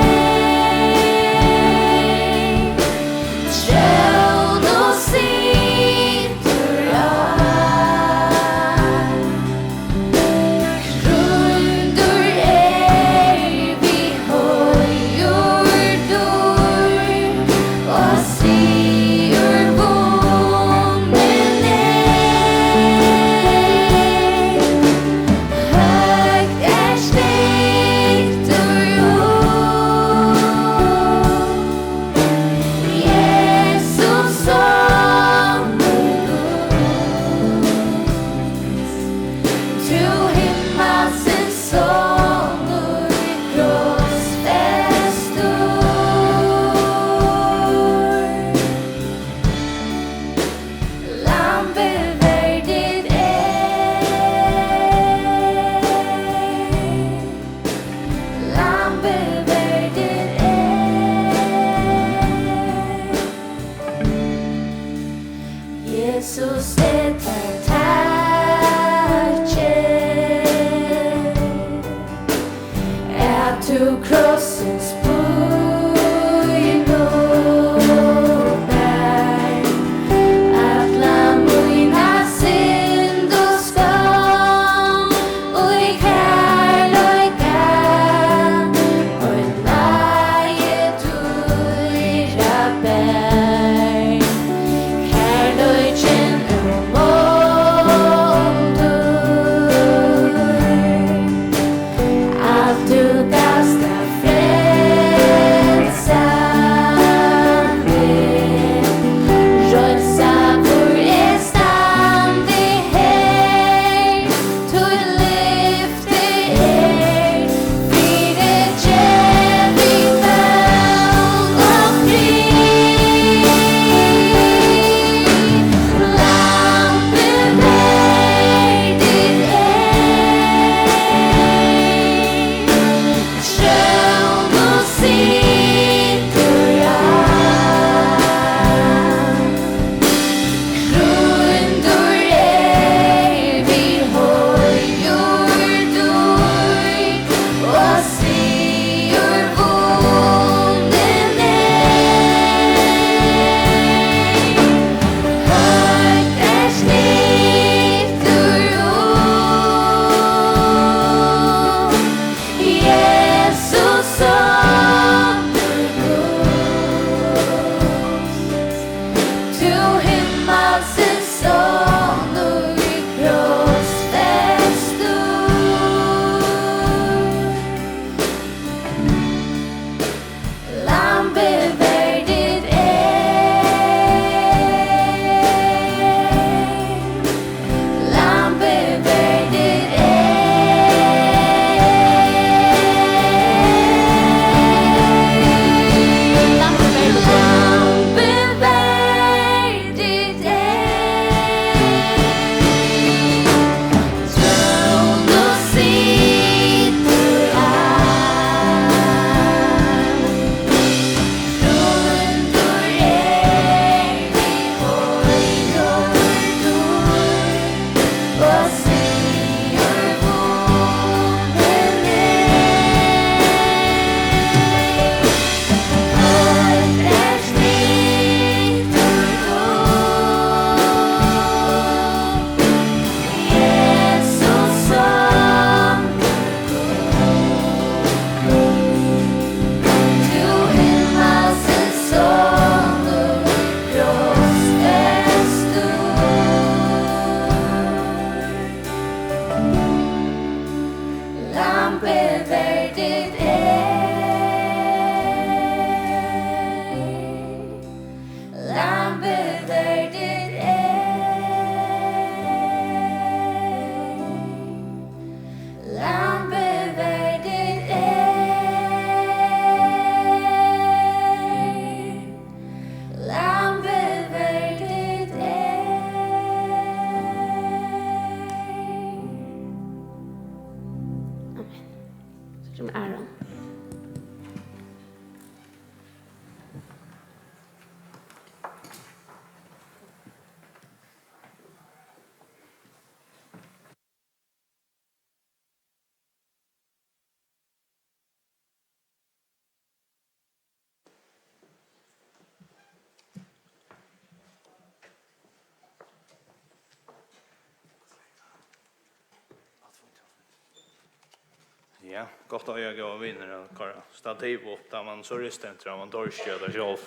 Ja, gott at eiga góðar vinir at koyra stativ upp, tá man so er stendur, man torir ikki at gera tað sjálv.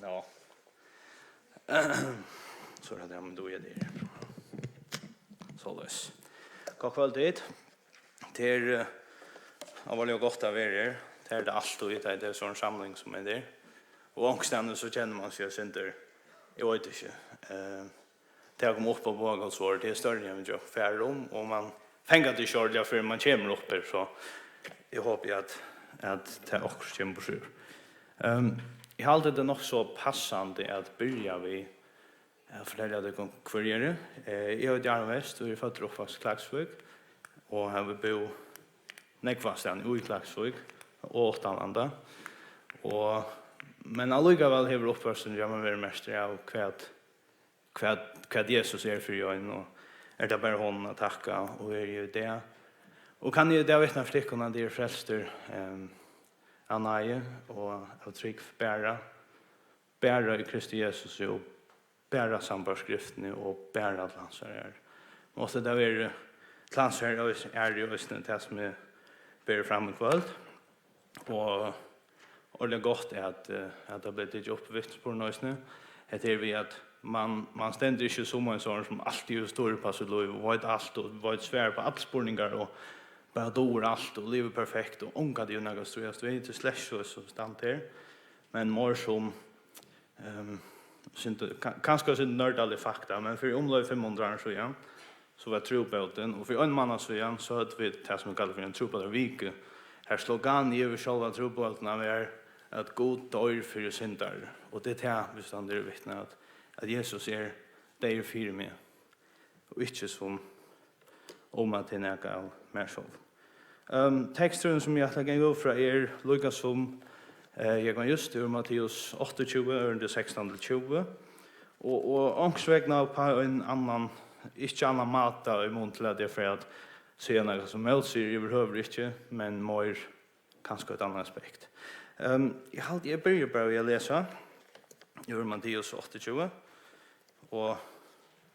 Nå. So er tað, ja, men tú er der. Soleiðis. Gott kvøld, tit. Tað er, eh, alvorliga gott at vera her. Tað er tað altíð, tað er, tað er so ein samling sum er her. Og onkustaðni so kennir man seg eitt sindur, eg veit ikki, eh, tað at koma upp á bókahaldsorð, tað er størri enn vit fara um, og man fangar tað ikki ordiliga fyrr enn man kemur upp her, so eg hopi at, at tað okkurt kemur burtur. Ehm, eg haldi, tað er nokk so passandi at byrja við at fortelja tykkum, hvør eg eri. Eh, eg heiti Aron Westh og eri føddur og uppvaksin í Klaksvík og havi búð nógvastaðni í Klaksvík og uttanlanda. Og, men allíkavæl hevur uppvøksturin hjá mær verið merktur av, hvat, hvat, hvat Jesus er fyri ein, og er tað bara honum at takka, og eri eg í dag. Og kann eg í dag vitna fyri tykkum, at eg eri frelstur, ehm, av náði og av trúgv bara, bara í Kristi Jesusi og bara sambært Skriftini og bara til Hansara æru. Og so tað verður til Hansara æru eisini, tað sum eg beri fram í kvøld. Og ordiliga gott at, eh, at tað bleiv tikið upp í vitnisburðinum eisini. Hetta er við, at man, man stendur ikki sum ein sånn sum altíð hevur stýr upp á sítt lív og veit alt og veit svar på allar spurningar og bara dugir alt og livir perfekt og ongantíð hevur nakað at stríðast við. Tað er slett ikki so, sum stand her. Men meir sum, ehm, sindur, ka-, kanska sindur nørdalig fakta, men fyri umleið fimm hundrað árum síðan, so var trúbótin, og fyri ein mánað síðan, so høvdu vit tað, sum vit kalla fyri ein trúbótarviku. Har sloganið yvir sjálva trúbótina var, at Gud doyr fyri syndarar. Og tað er tað, vit standa og vitna, at, at Jesus er deyður fyri meg, og ikki sum um at tað er nakað av mær sjálvum. Ehm, teksturin, sum eg ætli at ganga út frá, er líka sum, eh, Jógvan Just, úr Matteus áttaogtjúgu, ørindi sekstan til tjúgu. Og, og onkursvegna upp á ein annan, ikki annan máta, í mun til at eg fari at siga nakað sum mótsigur yvirhøvur ikki, men meir kanska eitt annað aspekt. Ehm, eg haldi, eg byrji bara við at lesa úr Matteus áttaogtjúgu, og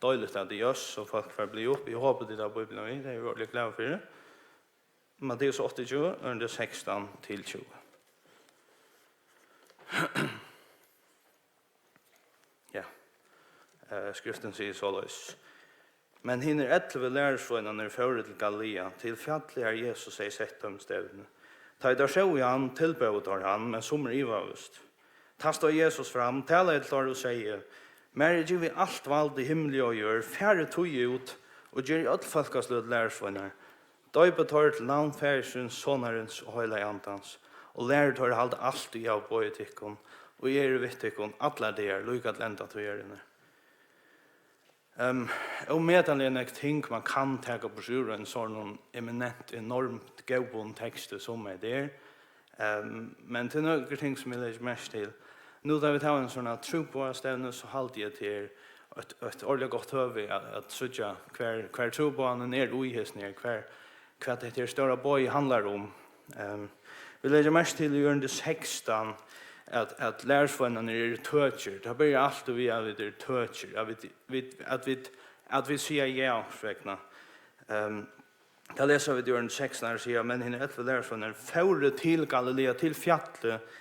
deiligt at tað er jøss, so fólk fara at blíva upp. Eg hopi, tit hava Bíbliuna við, tað eri eg ordiliga glaður fyri. Matteus áttaogtjúgu, ørindi sekstan til tjúgu. Ja. Eh, Skriftin sigur soleiðis: Men hinir ellivu lærisveinarnir fóru til Galilea, til fjallið, har Jesus hevði sett teimum stevnu. Tá ið teir sóu hann, tilbóðu teir hann, men summir ivaðust. Tá stóð Jesus fram, talaði til teir og segði: Mær er givið alt vald í himli og á jørð, farið tí út og gerið øll fólkasløg til lærisveinar. Doypið teir til navn Faðirsins, Sonarins og Heilaga Andans, og lærið teir at halda alt, ið eg havi boðið tykkum, og eg eri við tykkum allar dagar, líka til enda tíðarinnar. Ehm, ómetaliga nógv ting man kann taka burtur úr ein sånn eminent, enormt góðum teksti sum hetta er. Ehm, men tað eru nøkur ting sum eg leggi merki til. Nú tá vit hava ein sånn trúboðastevnu, so haldi eg, tað er eitt, eitt ordiliga gott høvi at, at síggja, hvar, hvar trúboðanin er í hesum her, hvar, hvat hetta her stóra boðið handlar um. Ehm, vit leggja merki til í ørindi sekstan, at, at lærisveinarnir eru tøkir. Tað byrjar altíð við, at vit eru tøkir, at vit, vit, at vit, at vit siga ja, vegna. Ehm, tað lesa vit í ørindi sekstan, har sigur: Men hinir ellivu lærisveinarnir fóru til Galilea, til fjallið,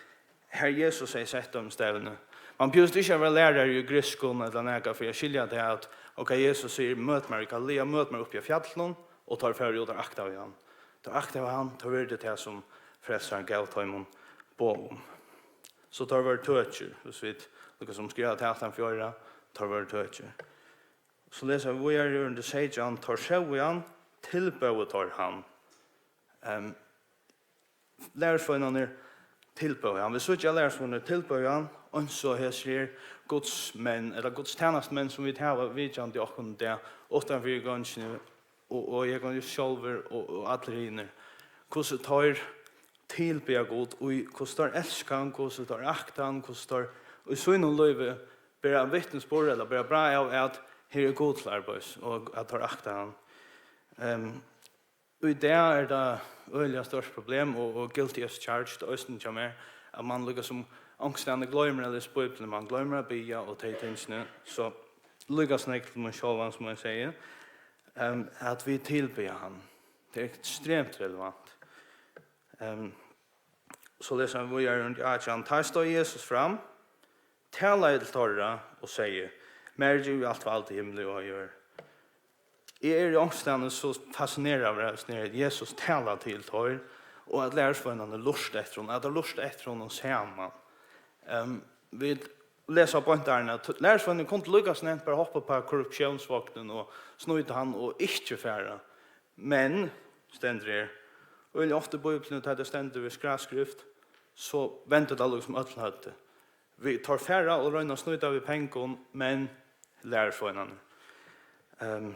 har Jesus hevði sett teimum stevnu. Man behøvist ikki at vera lærari í grikskum ella nakað fyri at skilja tað, at, ok, Jesus sigur: Møt mær í Galilea, møt mær uppi á fjallinum, og teir fóru, og teir aktaðu hann. Teir aktaðu hann, teir virdu tað, sum Frelsarin gav teimum boð um. So teir vóru tøkir, hvis vit líka sum skriva tað aftan fjøra, teir vóru tøkir. So lesa vit víðari í ørindi seytjan: Teir sóu hann, tilbóðu teir hann. Ehm, lærisveinarnir tilbóðu hann. Vit síggja, lærisveinarnir tilbóðu hann, eins og hesir her Guds menn, ella Guds tænastumenn, sum vit hava vitjandi okkum í dag, uttanfyri gongini, og, og eg kann jú sjálvur, og, og allir hinir, hvussu teir tilbiðja Gud, og hvussu teir elska hann, hvussu teir akta hann, hvussu teir í sínum lívi bera vitnisburð, ella bera brá av, at her er Gud til arbeiðis, og at teir akta hann. Ehm, í dag er tað øgiliga stórt problem, og, og guilty as charged, eisini hjá mær, at man líka sum onkustaðni gloymir at lesa Bíbliuna, man gloymir at biðja og tey tingini, so líka snøgt til mín sjálvan, sum eg sigi, ehm, at vit tilbiðja hann. Tað er ekstremt relevant. Um, so lesa vit víðari undir átjan. Tá stóð Jesus fram, talaði til teirra og segði: Mær er givið alt vald í himli og á jørð. Eg eri onkustaðni so fascineraður av, at Jesus talar til teir, og at lærisveinarnir lurta eftir honum, at teir lurta eftir honum saman. Um, vit lesa beint áðrenn, at lærisveinarnir kundu líka so nevnt bara hoppa upp á korruptiónsvognin og snýta hann og ikki fara. Men, stendur her, og ofta í Bíbliuni, tá tað stendur við skráskrift, so vendir tað líkasum øllum høvdi. Vit, teir fara og royna at snýta við pengum, men lærisveinarnir, um,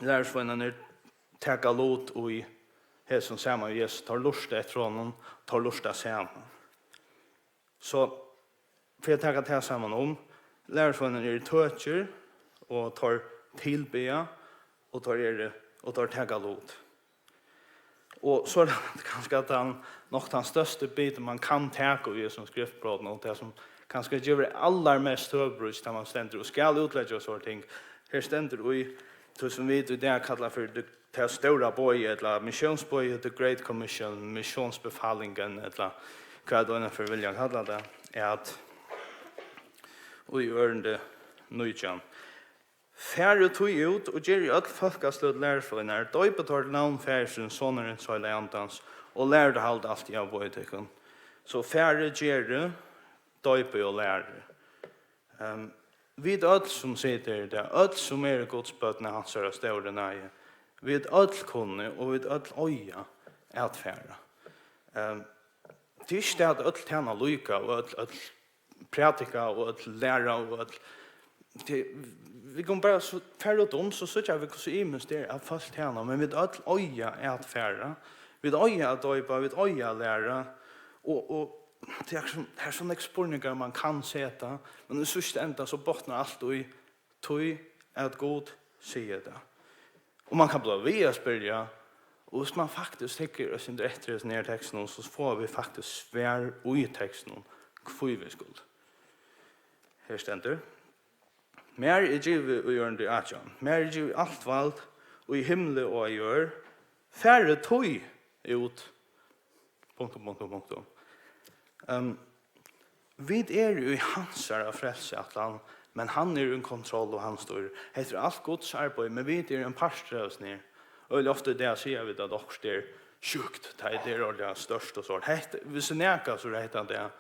lærisveinarnir taka lut í hesum saman við Jesus. Teir lurta eftir honum, teir lurta saman. So, fyri at taka tað saman um, lærisveinarnir eru tøkir, og teir tilbiðja, og teir eru, og teir taka lut. Og so er tað kanska at hann, nokk tann størsti bitin, man kann taka í hesum skriftbrotum, og tað sum kanska gevur allarmest høvuðsbrýst, tá man stendur og skal útleggja so ting. Her stendur í tí, sum vit í dag kalla fyri the, tað stóra boðið, ella missiónsboðið, the Great Commission, missionsbefalingen, ella hvat tú enn fyri vilja kalla tað, er at í ørindi nítjan: Farið tí út og gerið øll fólkasløg til lærisveinar, doypið teir til navn Faðirsins, Sonarins, Heilaga Andans, og lærið teir at halda alt, ið eg havi boðið tykkum. So farið, gerið, doypið og lærið. Um, vit øll sum sita her í dag, øll sum eru Guds børn av hansara stóru náði, vit øll kunnu og vit øll eiga at fara. Um, tað er ikki tað at øll tæna líka og øll, øll prædika og øll læra og øll, tað, vit kunnu bara so fara út um, so síggja vit, hvussu ymiskt tað er at fólk tæna, men vit øll eiga at fara. Vit eiga at doypa, vit eiga at læra. Og, og tað er sum, tað er so nógv spurningar, man kann seta, men í síðsta enda, so botnar alt í tí, at Gud sigur tað. Og man kann blíva við at spyrja, og hvis man faktiskt hyggur eitt sindur eftir hesum her tekstinum, so fáa vit faktiskt svar í tekstinum, hví vit skulu. Her stendur: Mær er givið, í ørindi átjan, mær er givið alt vald í himli og á jørð. Farið tí út. Punktum, punktum, punktum. Um, vit eru í hansara frelsiætlan, men hann er í kontroll og hann stýrir. Hetta er alt Guds arbeiði, men vit eru ein partur av hesum her. Og ofta í dag siga vit, at okkurt er sjúkt, tá er tað ordiliga stórt og sort. Hetta, hvis er nakað, so er hetta tað.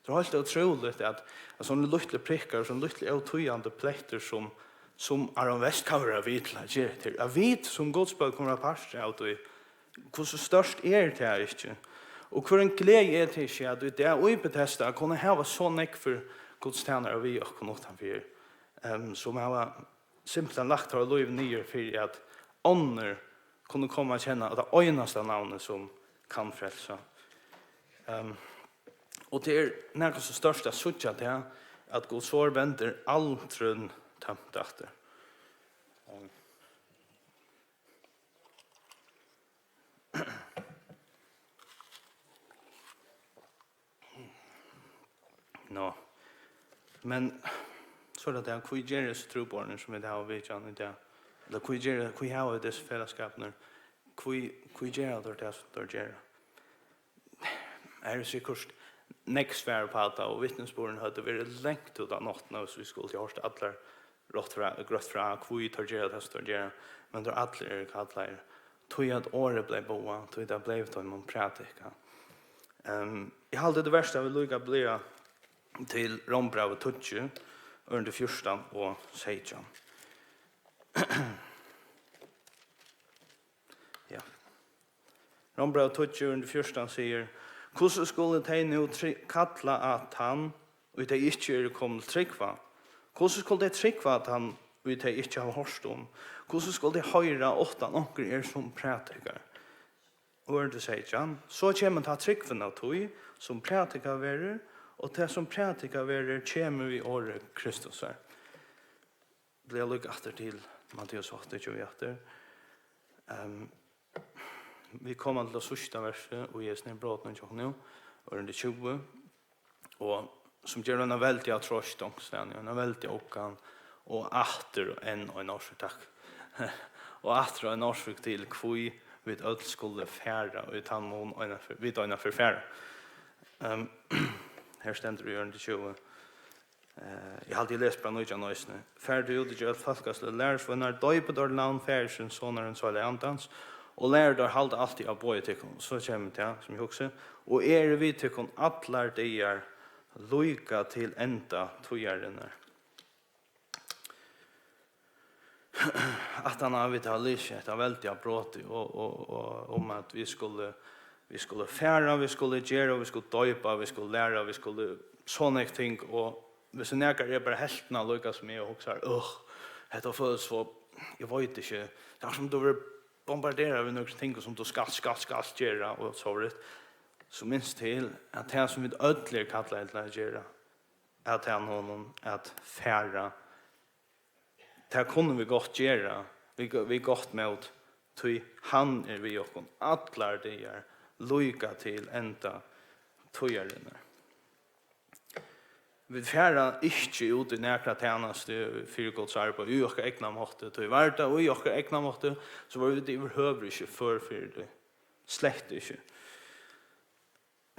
Tað er heilt ótrúligt, at, at sovorðnir lítlir prikkar, sovorðnir lítlir ótýðandi blettir, sum, sum Aron West kann vera við til at gera hetta her. At vit sum Guds børn kunnu vera partur av tí, hvussu stórt er tað ikki? Og hvørjum gleði er tað ikki, at í dag í Betesda kunnu hava so nógv fyri Guds tænarar við okkum uttanfyri, em, sum hava simpelthen lagt teirra lív niður fyri, at onnur kunnu koma at kenna tað einasta navnið, sum kann frelsa. Em, og tað er nakað so stórt at síggja tað, at Guds orð vendir aldrin tómt aftur. Em. Nå. Men so er tað, hví gera hesi trúboðini, sum vit hava vitjan í dag? Ella hví gera, hví hava vit hesar felagsskapirnar? Hví, hví gera teir tað, sum teir gera? Her er sikkurt nógv svar upp á tað, og vitnisburðurin høvdu verið langt út á náttina, hvis vit skuldu hoyrt allar rætt frá, greitt frá, hví teir gera tað, sum teir gera, men teir allir eru kallaðir, tí at orðið bleiv boðað, tí tað bleiv teimum prædikað. Ehm, eg haldi, tað versta, vit líka bliva til Rómbrævið tíggju, ørindi fjúrtan og seytjan. Ja. Rómbrævið tíggju, ørindi fjúrtan sigur: Hvussu skulu tey nú tri-, kalla á tann, ið tey ikki eru komin til trúgv á? Hvussu skulu tey trúgva á tann, ið tey ikki hava hoyrt um? Hvussu skulu tey hoyra, uttan onkur er sum prædikar? Ørindi seytjan: So kemur tá trúgvin av tí, sum prædikað verður, og tað, sum prædikað verður, kemur við orði Kristusar. Blíva líka aftur til Matteus áttaogtjúgu aftur. Ehm, vit koma til tað síðsta versið í hesum her brotinum hjá okkum nú, ørindi tjúgu, og sum ger eina veldiga troyst onkustaðni, eina veldiga uggan, og aftur enn ein orsøk, takk. Og aftur ein orsøk til, hví vit øll skulu fara í tann mun eina ferð, vit eina ferð fara. Ehm, her stendur í ørindi tjúgu. Eh, eg haldi, eg lesi bara nítjan eisini. "Farið tí út og gerið øll fólkasløg lærisveinar, doypið teir í navn Faðirsins, Sonarins, Heilaga Andans, og lærið teir halda alt, ið eg havi boðið tykkum." So kemur tað, sum eg hugsi: "Og eg eri við tykkum allar dagar, líka til enda tíðarinnar." Aftan á vit hava lisið hetta veldiga brotið og, og, og um at vit skulu, vit skulu fara, vit skulu gera, vit skulu doypa, vit skulu læra, vit skulu so nógv ting, og hvis nakar er bara helvtina líka sum eg og hugsar: "Øh, hetta følist so, eg veit ikki, tað er sum tú verður bombarderað við nøkrum tingum sum tú skalt, skalt, skalt gera," og so víðari, so minst til at tað sum vit øll eru kallaði til at gera, at tað honum at fara, tað kunnu vit gott gera við, við gott mót, tí hann er við okkum allar dagar, líka til enda tíðarinnar. Vit fara ikki út í nakra tænastu fyri Guds arbeiði í okkara egna mátti, tí var tað í okkara egna mátti, so vóru vit yvirhøvur ikki før fyri tí. Slett ikki.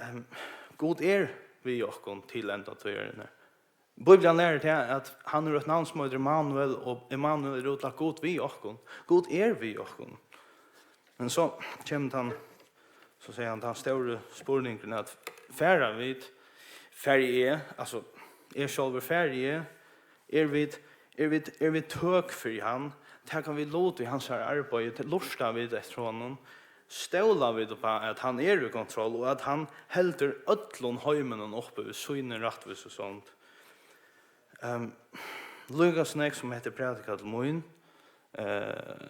Ehm, Gud er við okkum til enda tíðarinnar. Bíblian lærir tað, at hann er eitt navn sum eitur Immanuel, og Immanuel er útlagt Gud við okkum. Gud er við okkum. Men so kemur tann, so sigur hann, tann stóri spurningurin, at fara vit, fari eg, altso, eg sjálvur, fari eg, er vit, er vit, er vit tøk fyri hann, taka vit lut í hansara arbeiði, lurta vit eftir honum, stóla vit upp á, at hann er í kontroll, og at hann heldur øllum heiminum uppi við síni rættvísu sond. Ehm, líka so nógv sum hetta er prædikað til mín, eh,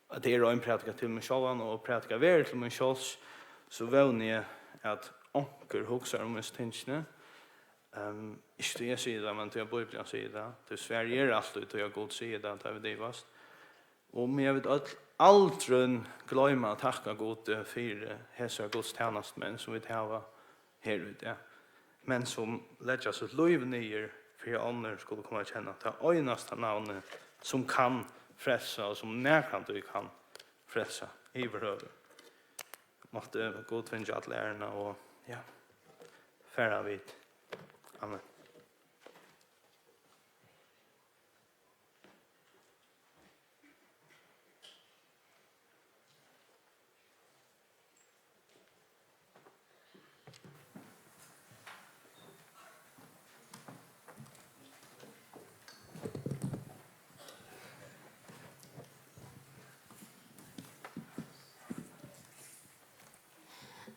at tað er ein prædikað til meg sjálvan og prædikað verður til mín sjálvs, so vóni eg, at onkur hugsar um hesi tingini. Ehm, ikki tí eg sigi tað, men tí at Bíblian sigur tað. Tí svarið er altíð, tí at Gud sigur tað, tá vit ivast. Og um eg vit øll aldrin gloyma at takka Gudi fyri hesar Guds tænastumenn, sum vit hava her í dag, men sum leggja sítt lív niður fyri, at onnur skulu koma at kenna tað einasta navnið, sum kann frelsa, og sum nakrantíð kann frelsa yvirhøvur. Mátti Gud fingið alla æruna og, ja, fara vit. Amen.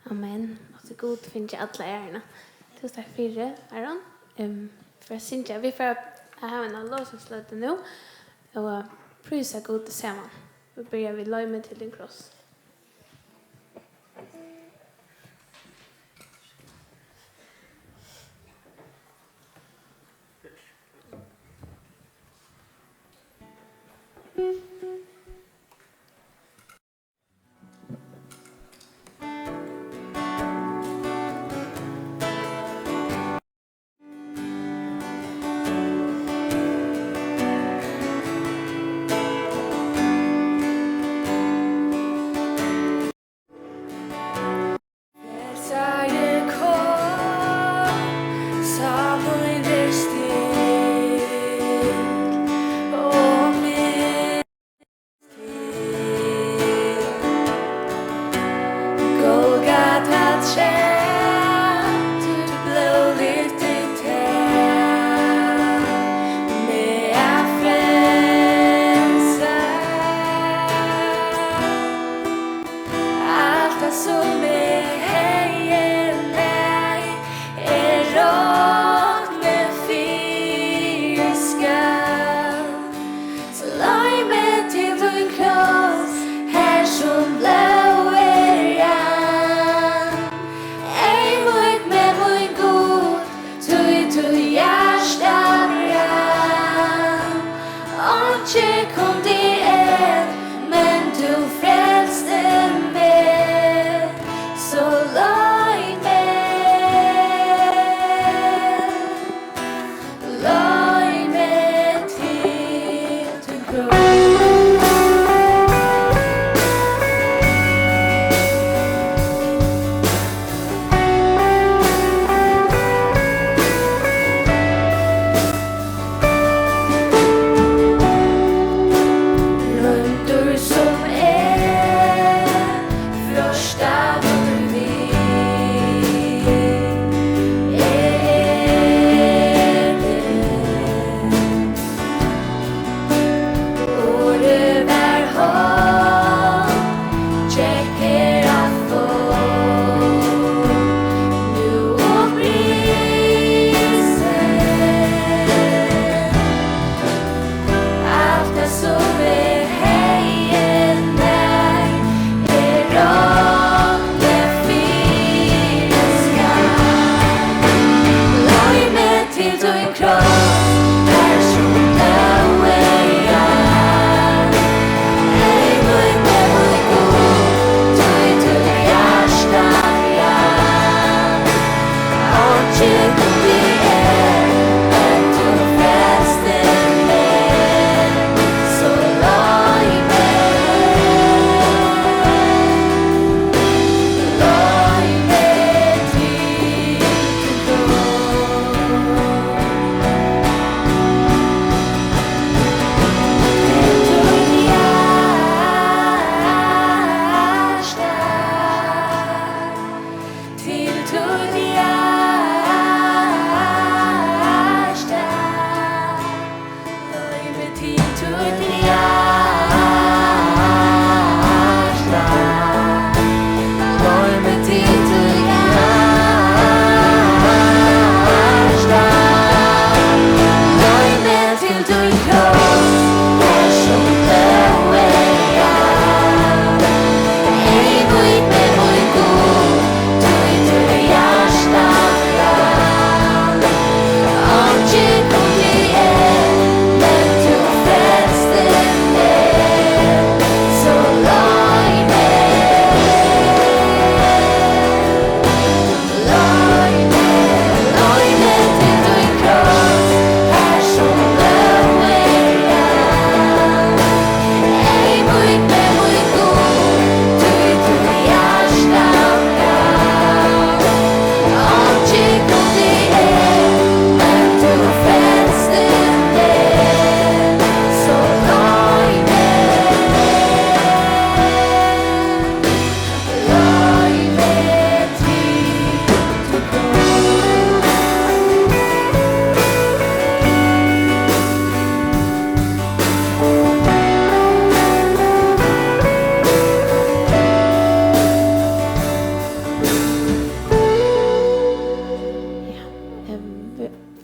Amen. Mátti Gud fingið alla æruna. Túsund takk fyri, Aron. Ehm, fyri at syngja. Vit fara at hava eina lovsangsløtu nú og prísa Gud saman. Vit byrja við Leið meg til tín kross.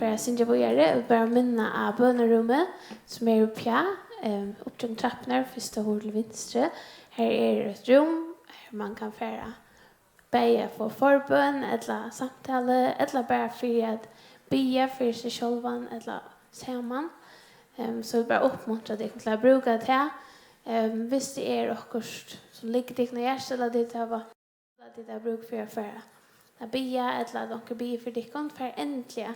bara syngja víðari. Eg vil bara minna á bønarúmið, sum er uppi á, ehm, upp gjøgnum trappurnar, fyrsta hurð til vinstru. Her er eitt rúm, har man kann fara bæði at fáa forbøn ella samtalu, ella bara fyri at biðja fyri seg sjálvan ella saman. Ehm, so eg vil bara uppmuntra tykkum til at brúka tað. Ehm, hvis tað er okkurt sum liggur tykkum á hjarta, ella tit hava, ella tit hava brúk fyri at fara at biðja, ella at onkur biður fyri tykkum, far endiliga.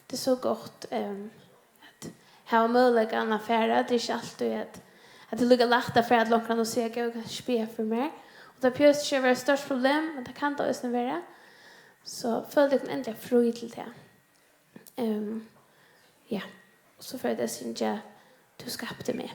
Tað er so gott, ehm, at hava møguleikan at fara. Tað er ikki altíð at, at tað er líka lætt at fara til onkran og siga: "Góði, kanst tú ikki biðja fyri mær?" Og tað behøvist ikki at vera eitt stórt problem, men tað kann tað eisini vera. So føl tykkum endiliga frí til tað. Ehm, ja. Og so fari eg at syngja Tú skapti meg.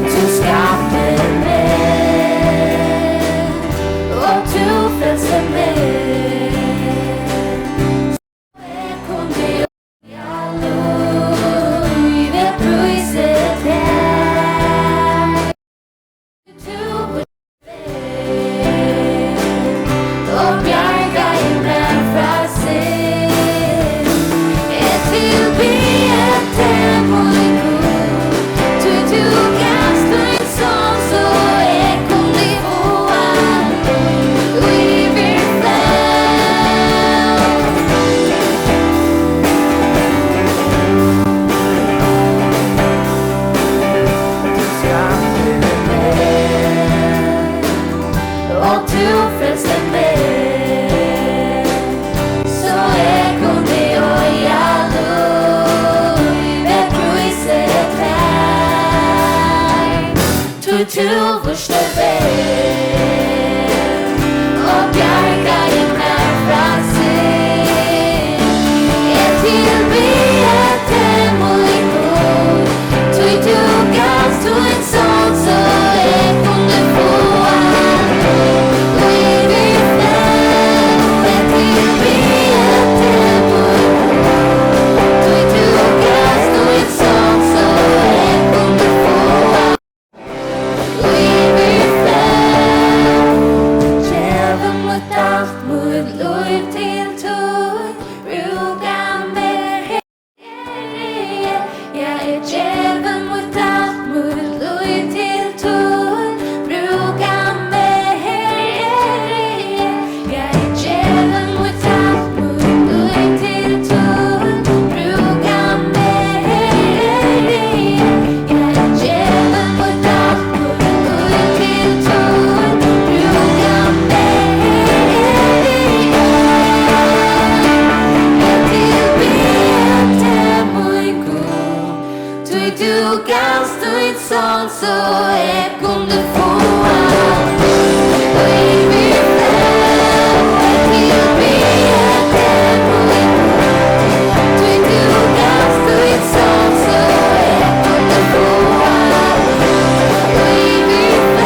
Tú skapti meg, og tú frelsti meg. Eg kundi og bjargaði mær frá synd. Eg tilbiði teg, mín Gud, tí tú gavst tín son, so eg kundi fáa lív, yvirflóð. Tú skapti meg, og tú frelsti meg, so eg kundi eiga lív, eg prísi tær. Tí tú vísti veg og bjargaði mær frá synd. Eg tilbiði teg, mín Gud, tí tú gavst tín son, so eg kundi fáa lív, yvirflóð. Eg tilbiði teg, mín Gud, tí tú gavst tín son, so eg kundi fáa Gevur mítt alt, mítt lív til tín, brúka meg, Herri. Ja, eg gevi mítt alt, mítt lív til tín, brúka meg, Herri. Ja, eg gevi mítt alt, mítt lív til tín, brúka meg, Herri. Ja, eg gevi mítt alt, mítt lív til tín, brúka meg, Herri. Eg tilbiði teg, mín Gud, tí tú gavst tín son, so eg kundi fáa lív, yvirflóð. Eg tilbiði teg, mín Gud, tí tú gavst tín son, so eg kundi fáa lív, yvirflóð.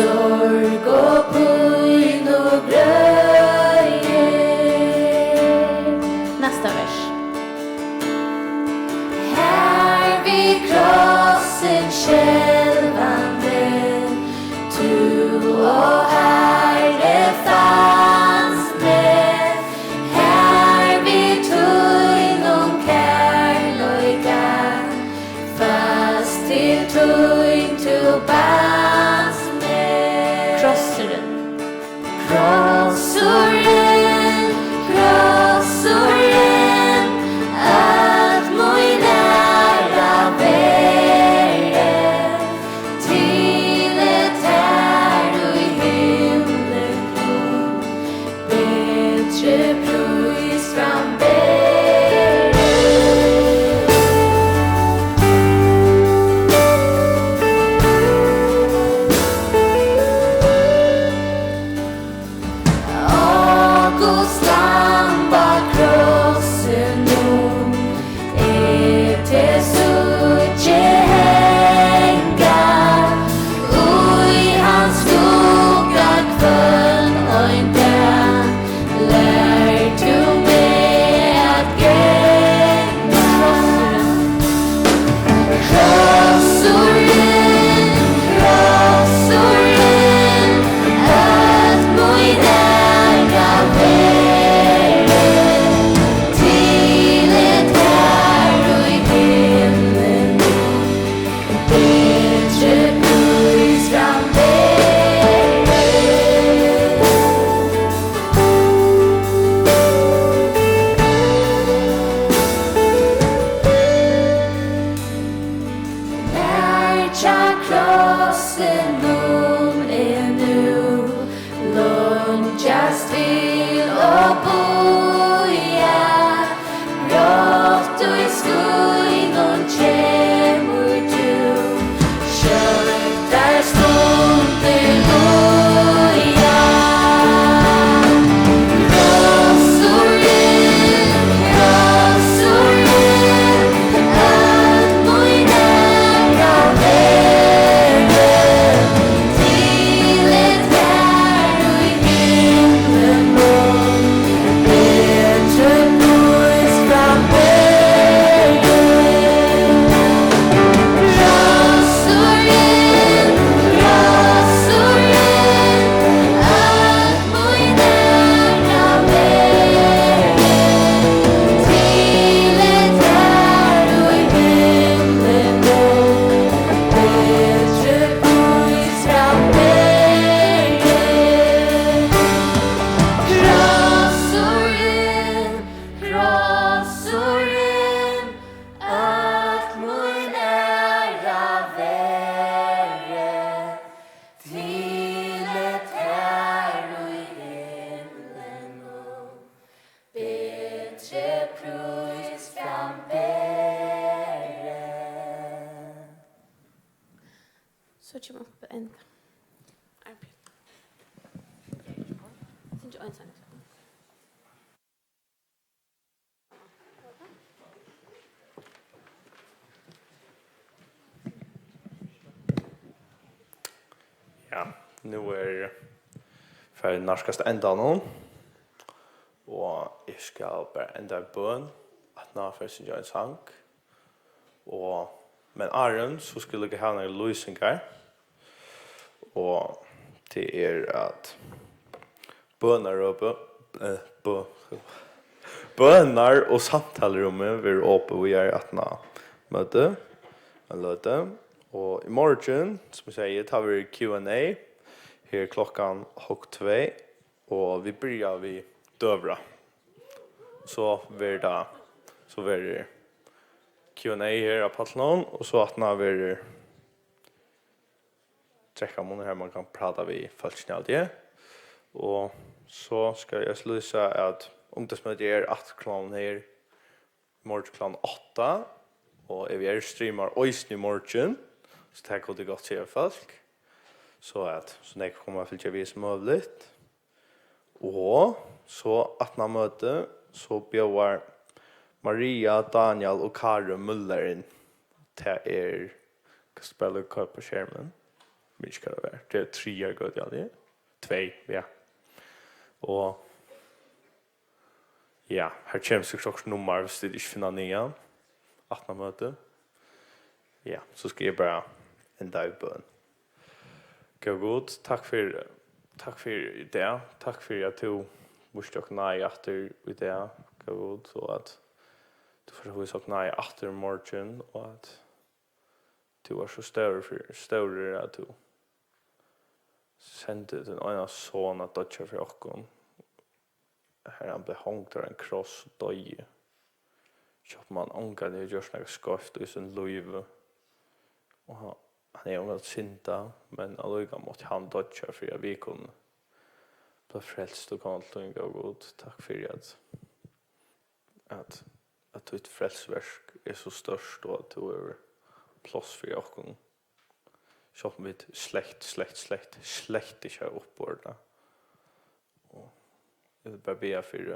Sorg og pín og greiði. Næsta vers. Har við krossin skelvandi, tú, ó Harri, fanst meg. Har við tínum kærleika, fast til tín tú banst meg. Krossurin. Krossurin, krossurin, øll mín æra verði, til er tær í himlinum betri prís framvegis. Ó Guds lamb á krossinum, eg teg síggi hanga, í hans skugga hvønn ein dag lær tú meg at ganga. Krossurin, krossurin, øll mín æra verði, til er tær í himlinum betri prís framvegis. Nær hjá krossinum eg nú leingjast vil og bíða, brátt í skýnum kemur tú, skjótt tær stundir líða. Krossurin, krossurin, øll mín æra verði, til er tær í himlinum betri prís framvegis. Krossurin, krossurin, øll mín æra verði, til er tær í himlinum betri prís framvegis. Krossurin, krossurin, øll mín æra verði, til er tær í himlinum betri prís framvegis. So kemur upp ein. Ein bjørn. Syngja ein sang. Ja, nú er farið nærkast endanum, og eg skal bara enda ein bøn, aftaná fari eg at syngja ein sang. Og, men áðrenn, so skal eg líka hava nakrar lýsingar. Og tað er, at bønar- og bø-, eh, bø-, bønar- og samtalurúmið verður opið víðari aftaná møtið, ein løtu. Og í morgin, sum eg segði, tá verður Q and A her klokkan hálv tvey, og vit byrja við døgurða. So verður tað, so verður Q and A her á pallinum, og so aftaná verður drekkamunur, har mann kann práta við fólkini av tí. Og so skal eg lýsa, at ungdómsmøtið er aftur klokkan her í morgin klokkan átta, og eg verði streamar eisini í morgin, so tað kundi gott siga fólk, so at so nógv koma at fylgja við sum møguligt. Og so aftaná møtið, so bjóðar Maria, Daniel og Kari Møller inn. Tað er, kanst tú bara líka koyra upp á skermin? Minnist ikki, hvat tað var. Tað er triðja gøta, ja, tað er tvey, ja. Og, ja, her kemur sikkurt okkurt nummar, viss tit ikki finna niðan. Aftanmøti. Ja, so skal eg bara enda í bøn. Góði Gud, takk fyri, takk fyri í dag. Takk fyri, at tú vísti okkum náði aftur í dag, góði Gud, og at tú fert at vísa okkum náði aftur í morgin, og at tú ert so stórur fyri, stórur, at tú sendi tín eina son at doyggja fyri okkum. Har hann bleiv hongdur á ein kross og doyði. Sjálvt um hann ongantíð hevur gjørt nakað skeivt í sínum lívi, og hann, hann hevði ongantíð syndað, men allíkavæl mátti hann doyggja fyri, at vit kunnu blíva frelst og koma til tín, góði Gud. Takk fyri, at, at, at títt frelsisverk er so stórt, og at tú hevur pláss fyri okkum. Sjálvt um vit slett, slett, slett, slett ikki hava uppborið tað. Og eg vil bara biðja fyri,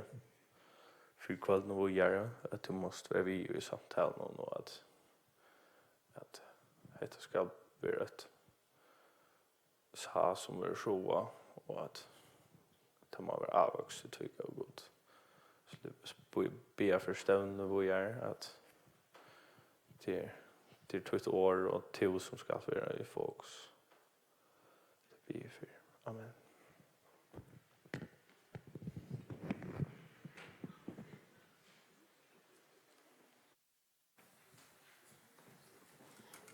fyri kvøldinum víðari, at tú mást vera við í samtalunum, og at, at hetta skal vera eitt sá, sum verður sáað, og at tað má vera ávøkstur í tí, góði Gud. So eg vil biðja fyri stevnuni víðari, at tað er, tað er títt orð og tú, sum skal vera í fokus. Tað biði eg fyri. Amen.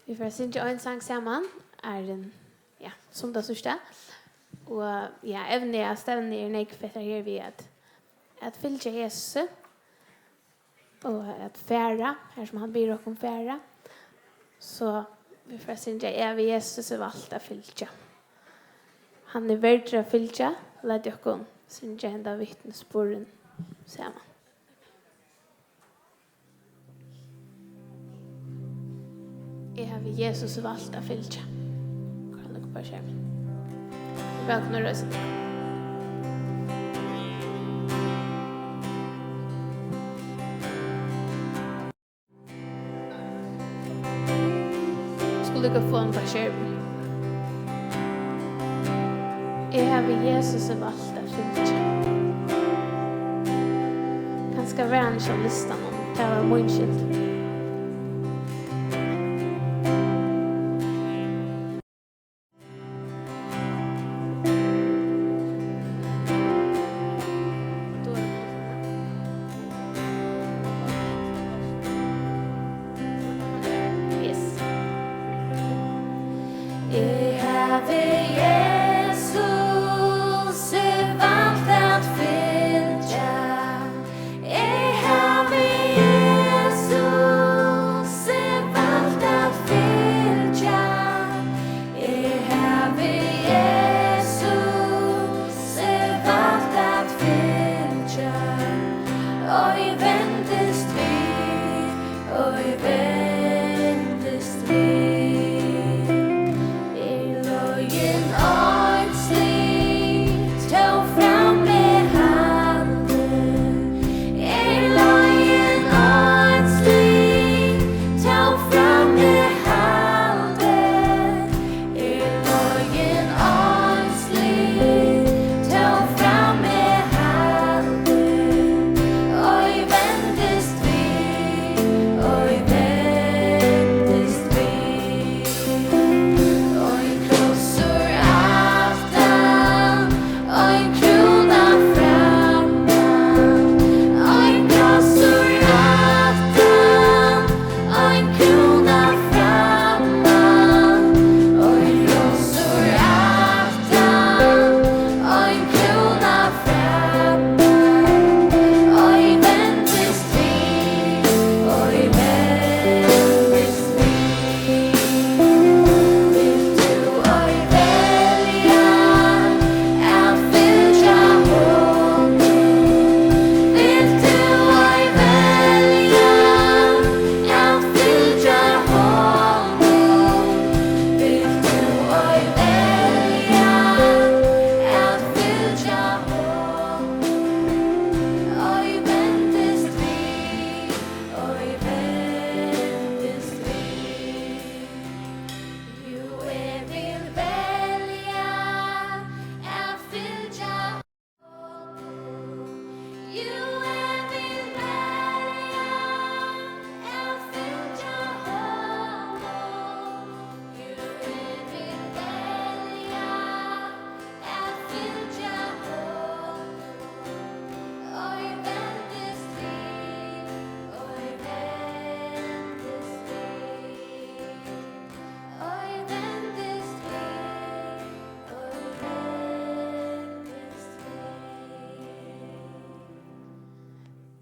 Vit fara at syngja ein sang saman, áðrenn, ja, sum tað síðsta. Og, ja, evnið á stevnuni er nógv, hetta her við at, at fylgja Jesusi og at fara har sum hann biður okkum fara. So vit fara at syngja: Eg havi Jesusi valt at fylgja. Hann er verdur at fylgja. Latið okkum syngja henda vitnisburðin saman. Eg havi Jesusi valt at fylgja. Koyr hann upp á skermin. Vælkomin at reisa teg. Skulu líka fáa hann upp á skermin. Eg havi Jesusi valt at fylgja. Kanska var hann ikki á listanum. Tað var mín skyld. Yes. Eg havi Jesusi valt at fylgja. Eg havi Jesusi valt at fylgja. Eg havi Jesusi valt at fylgja. Ei vendist við, ei vendist við. Er leiðin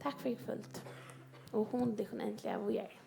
Takk fyri í kvøld. Og hugna tykkum endiliga víðari.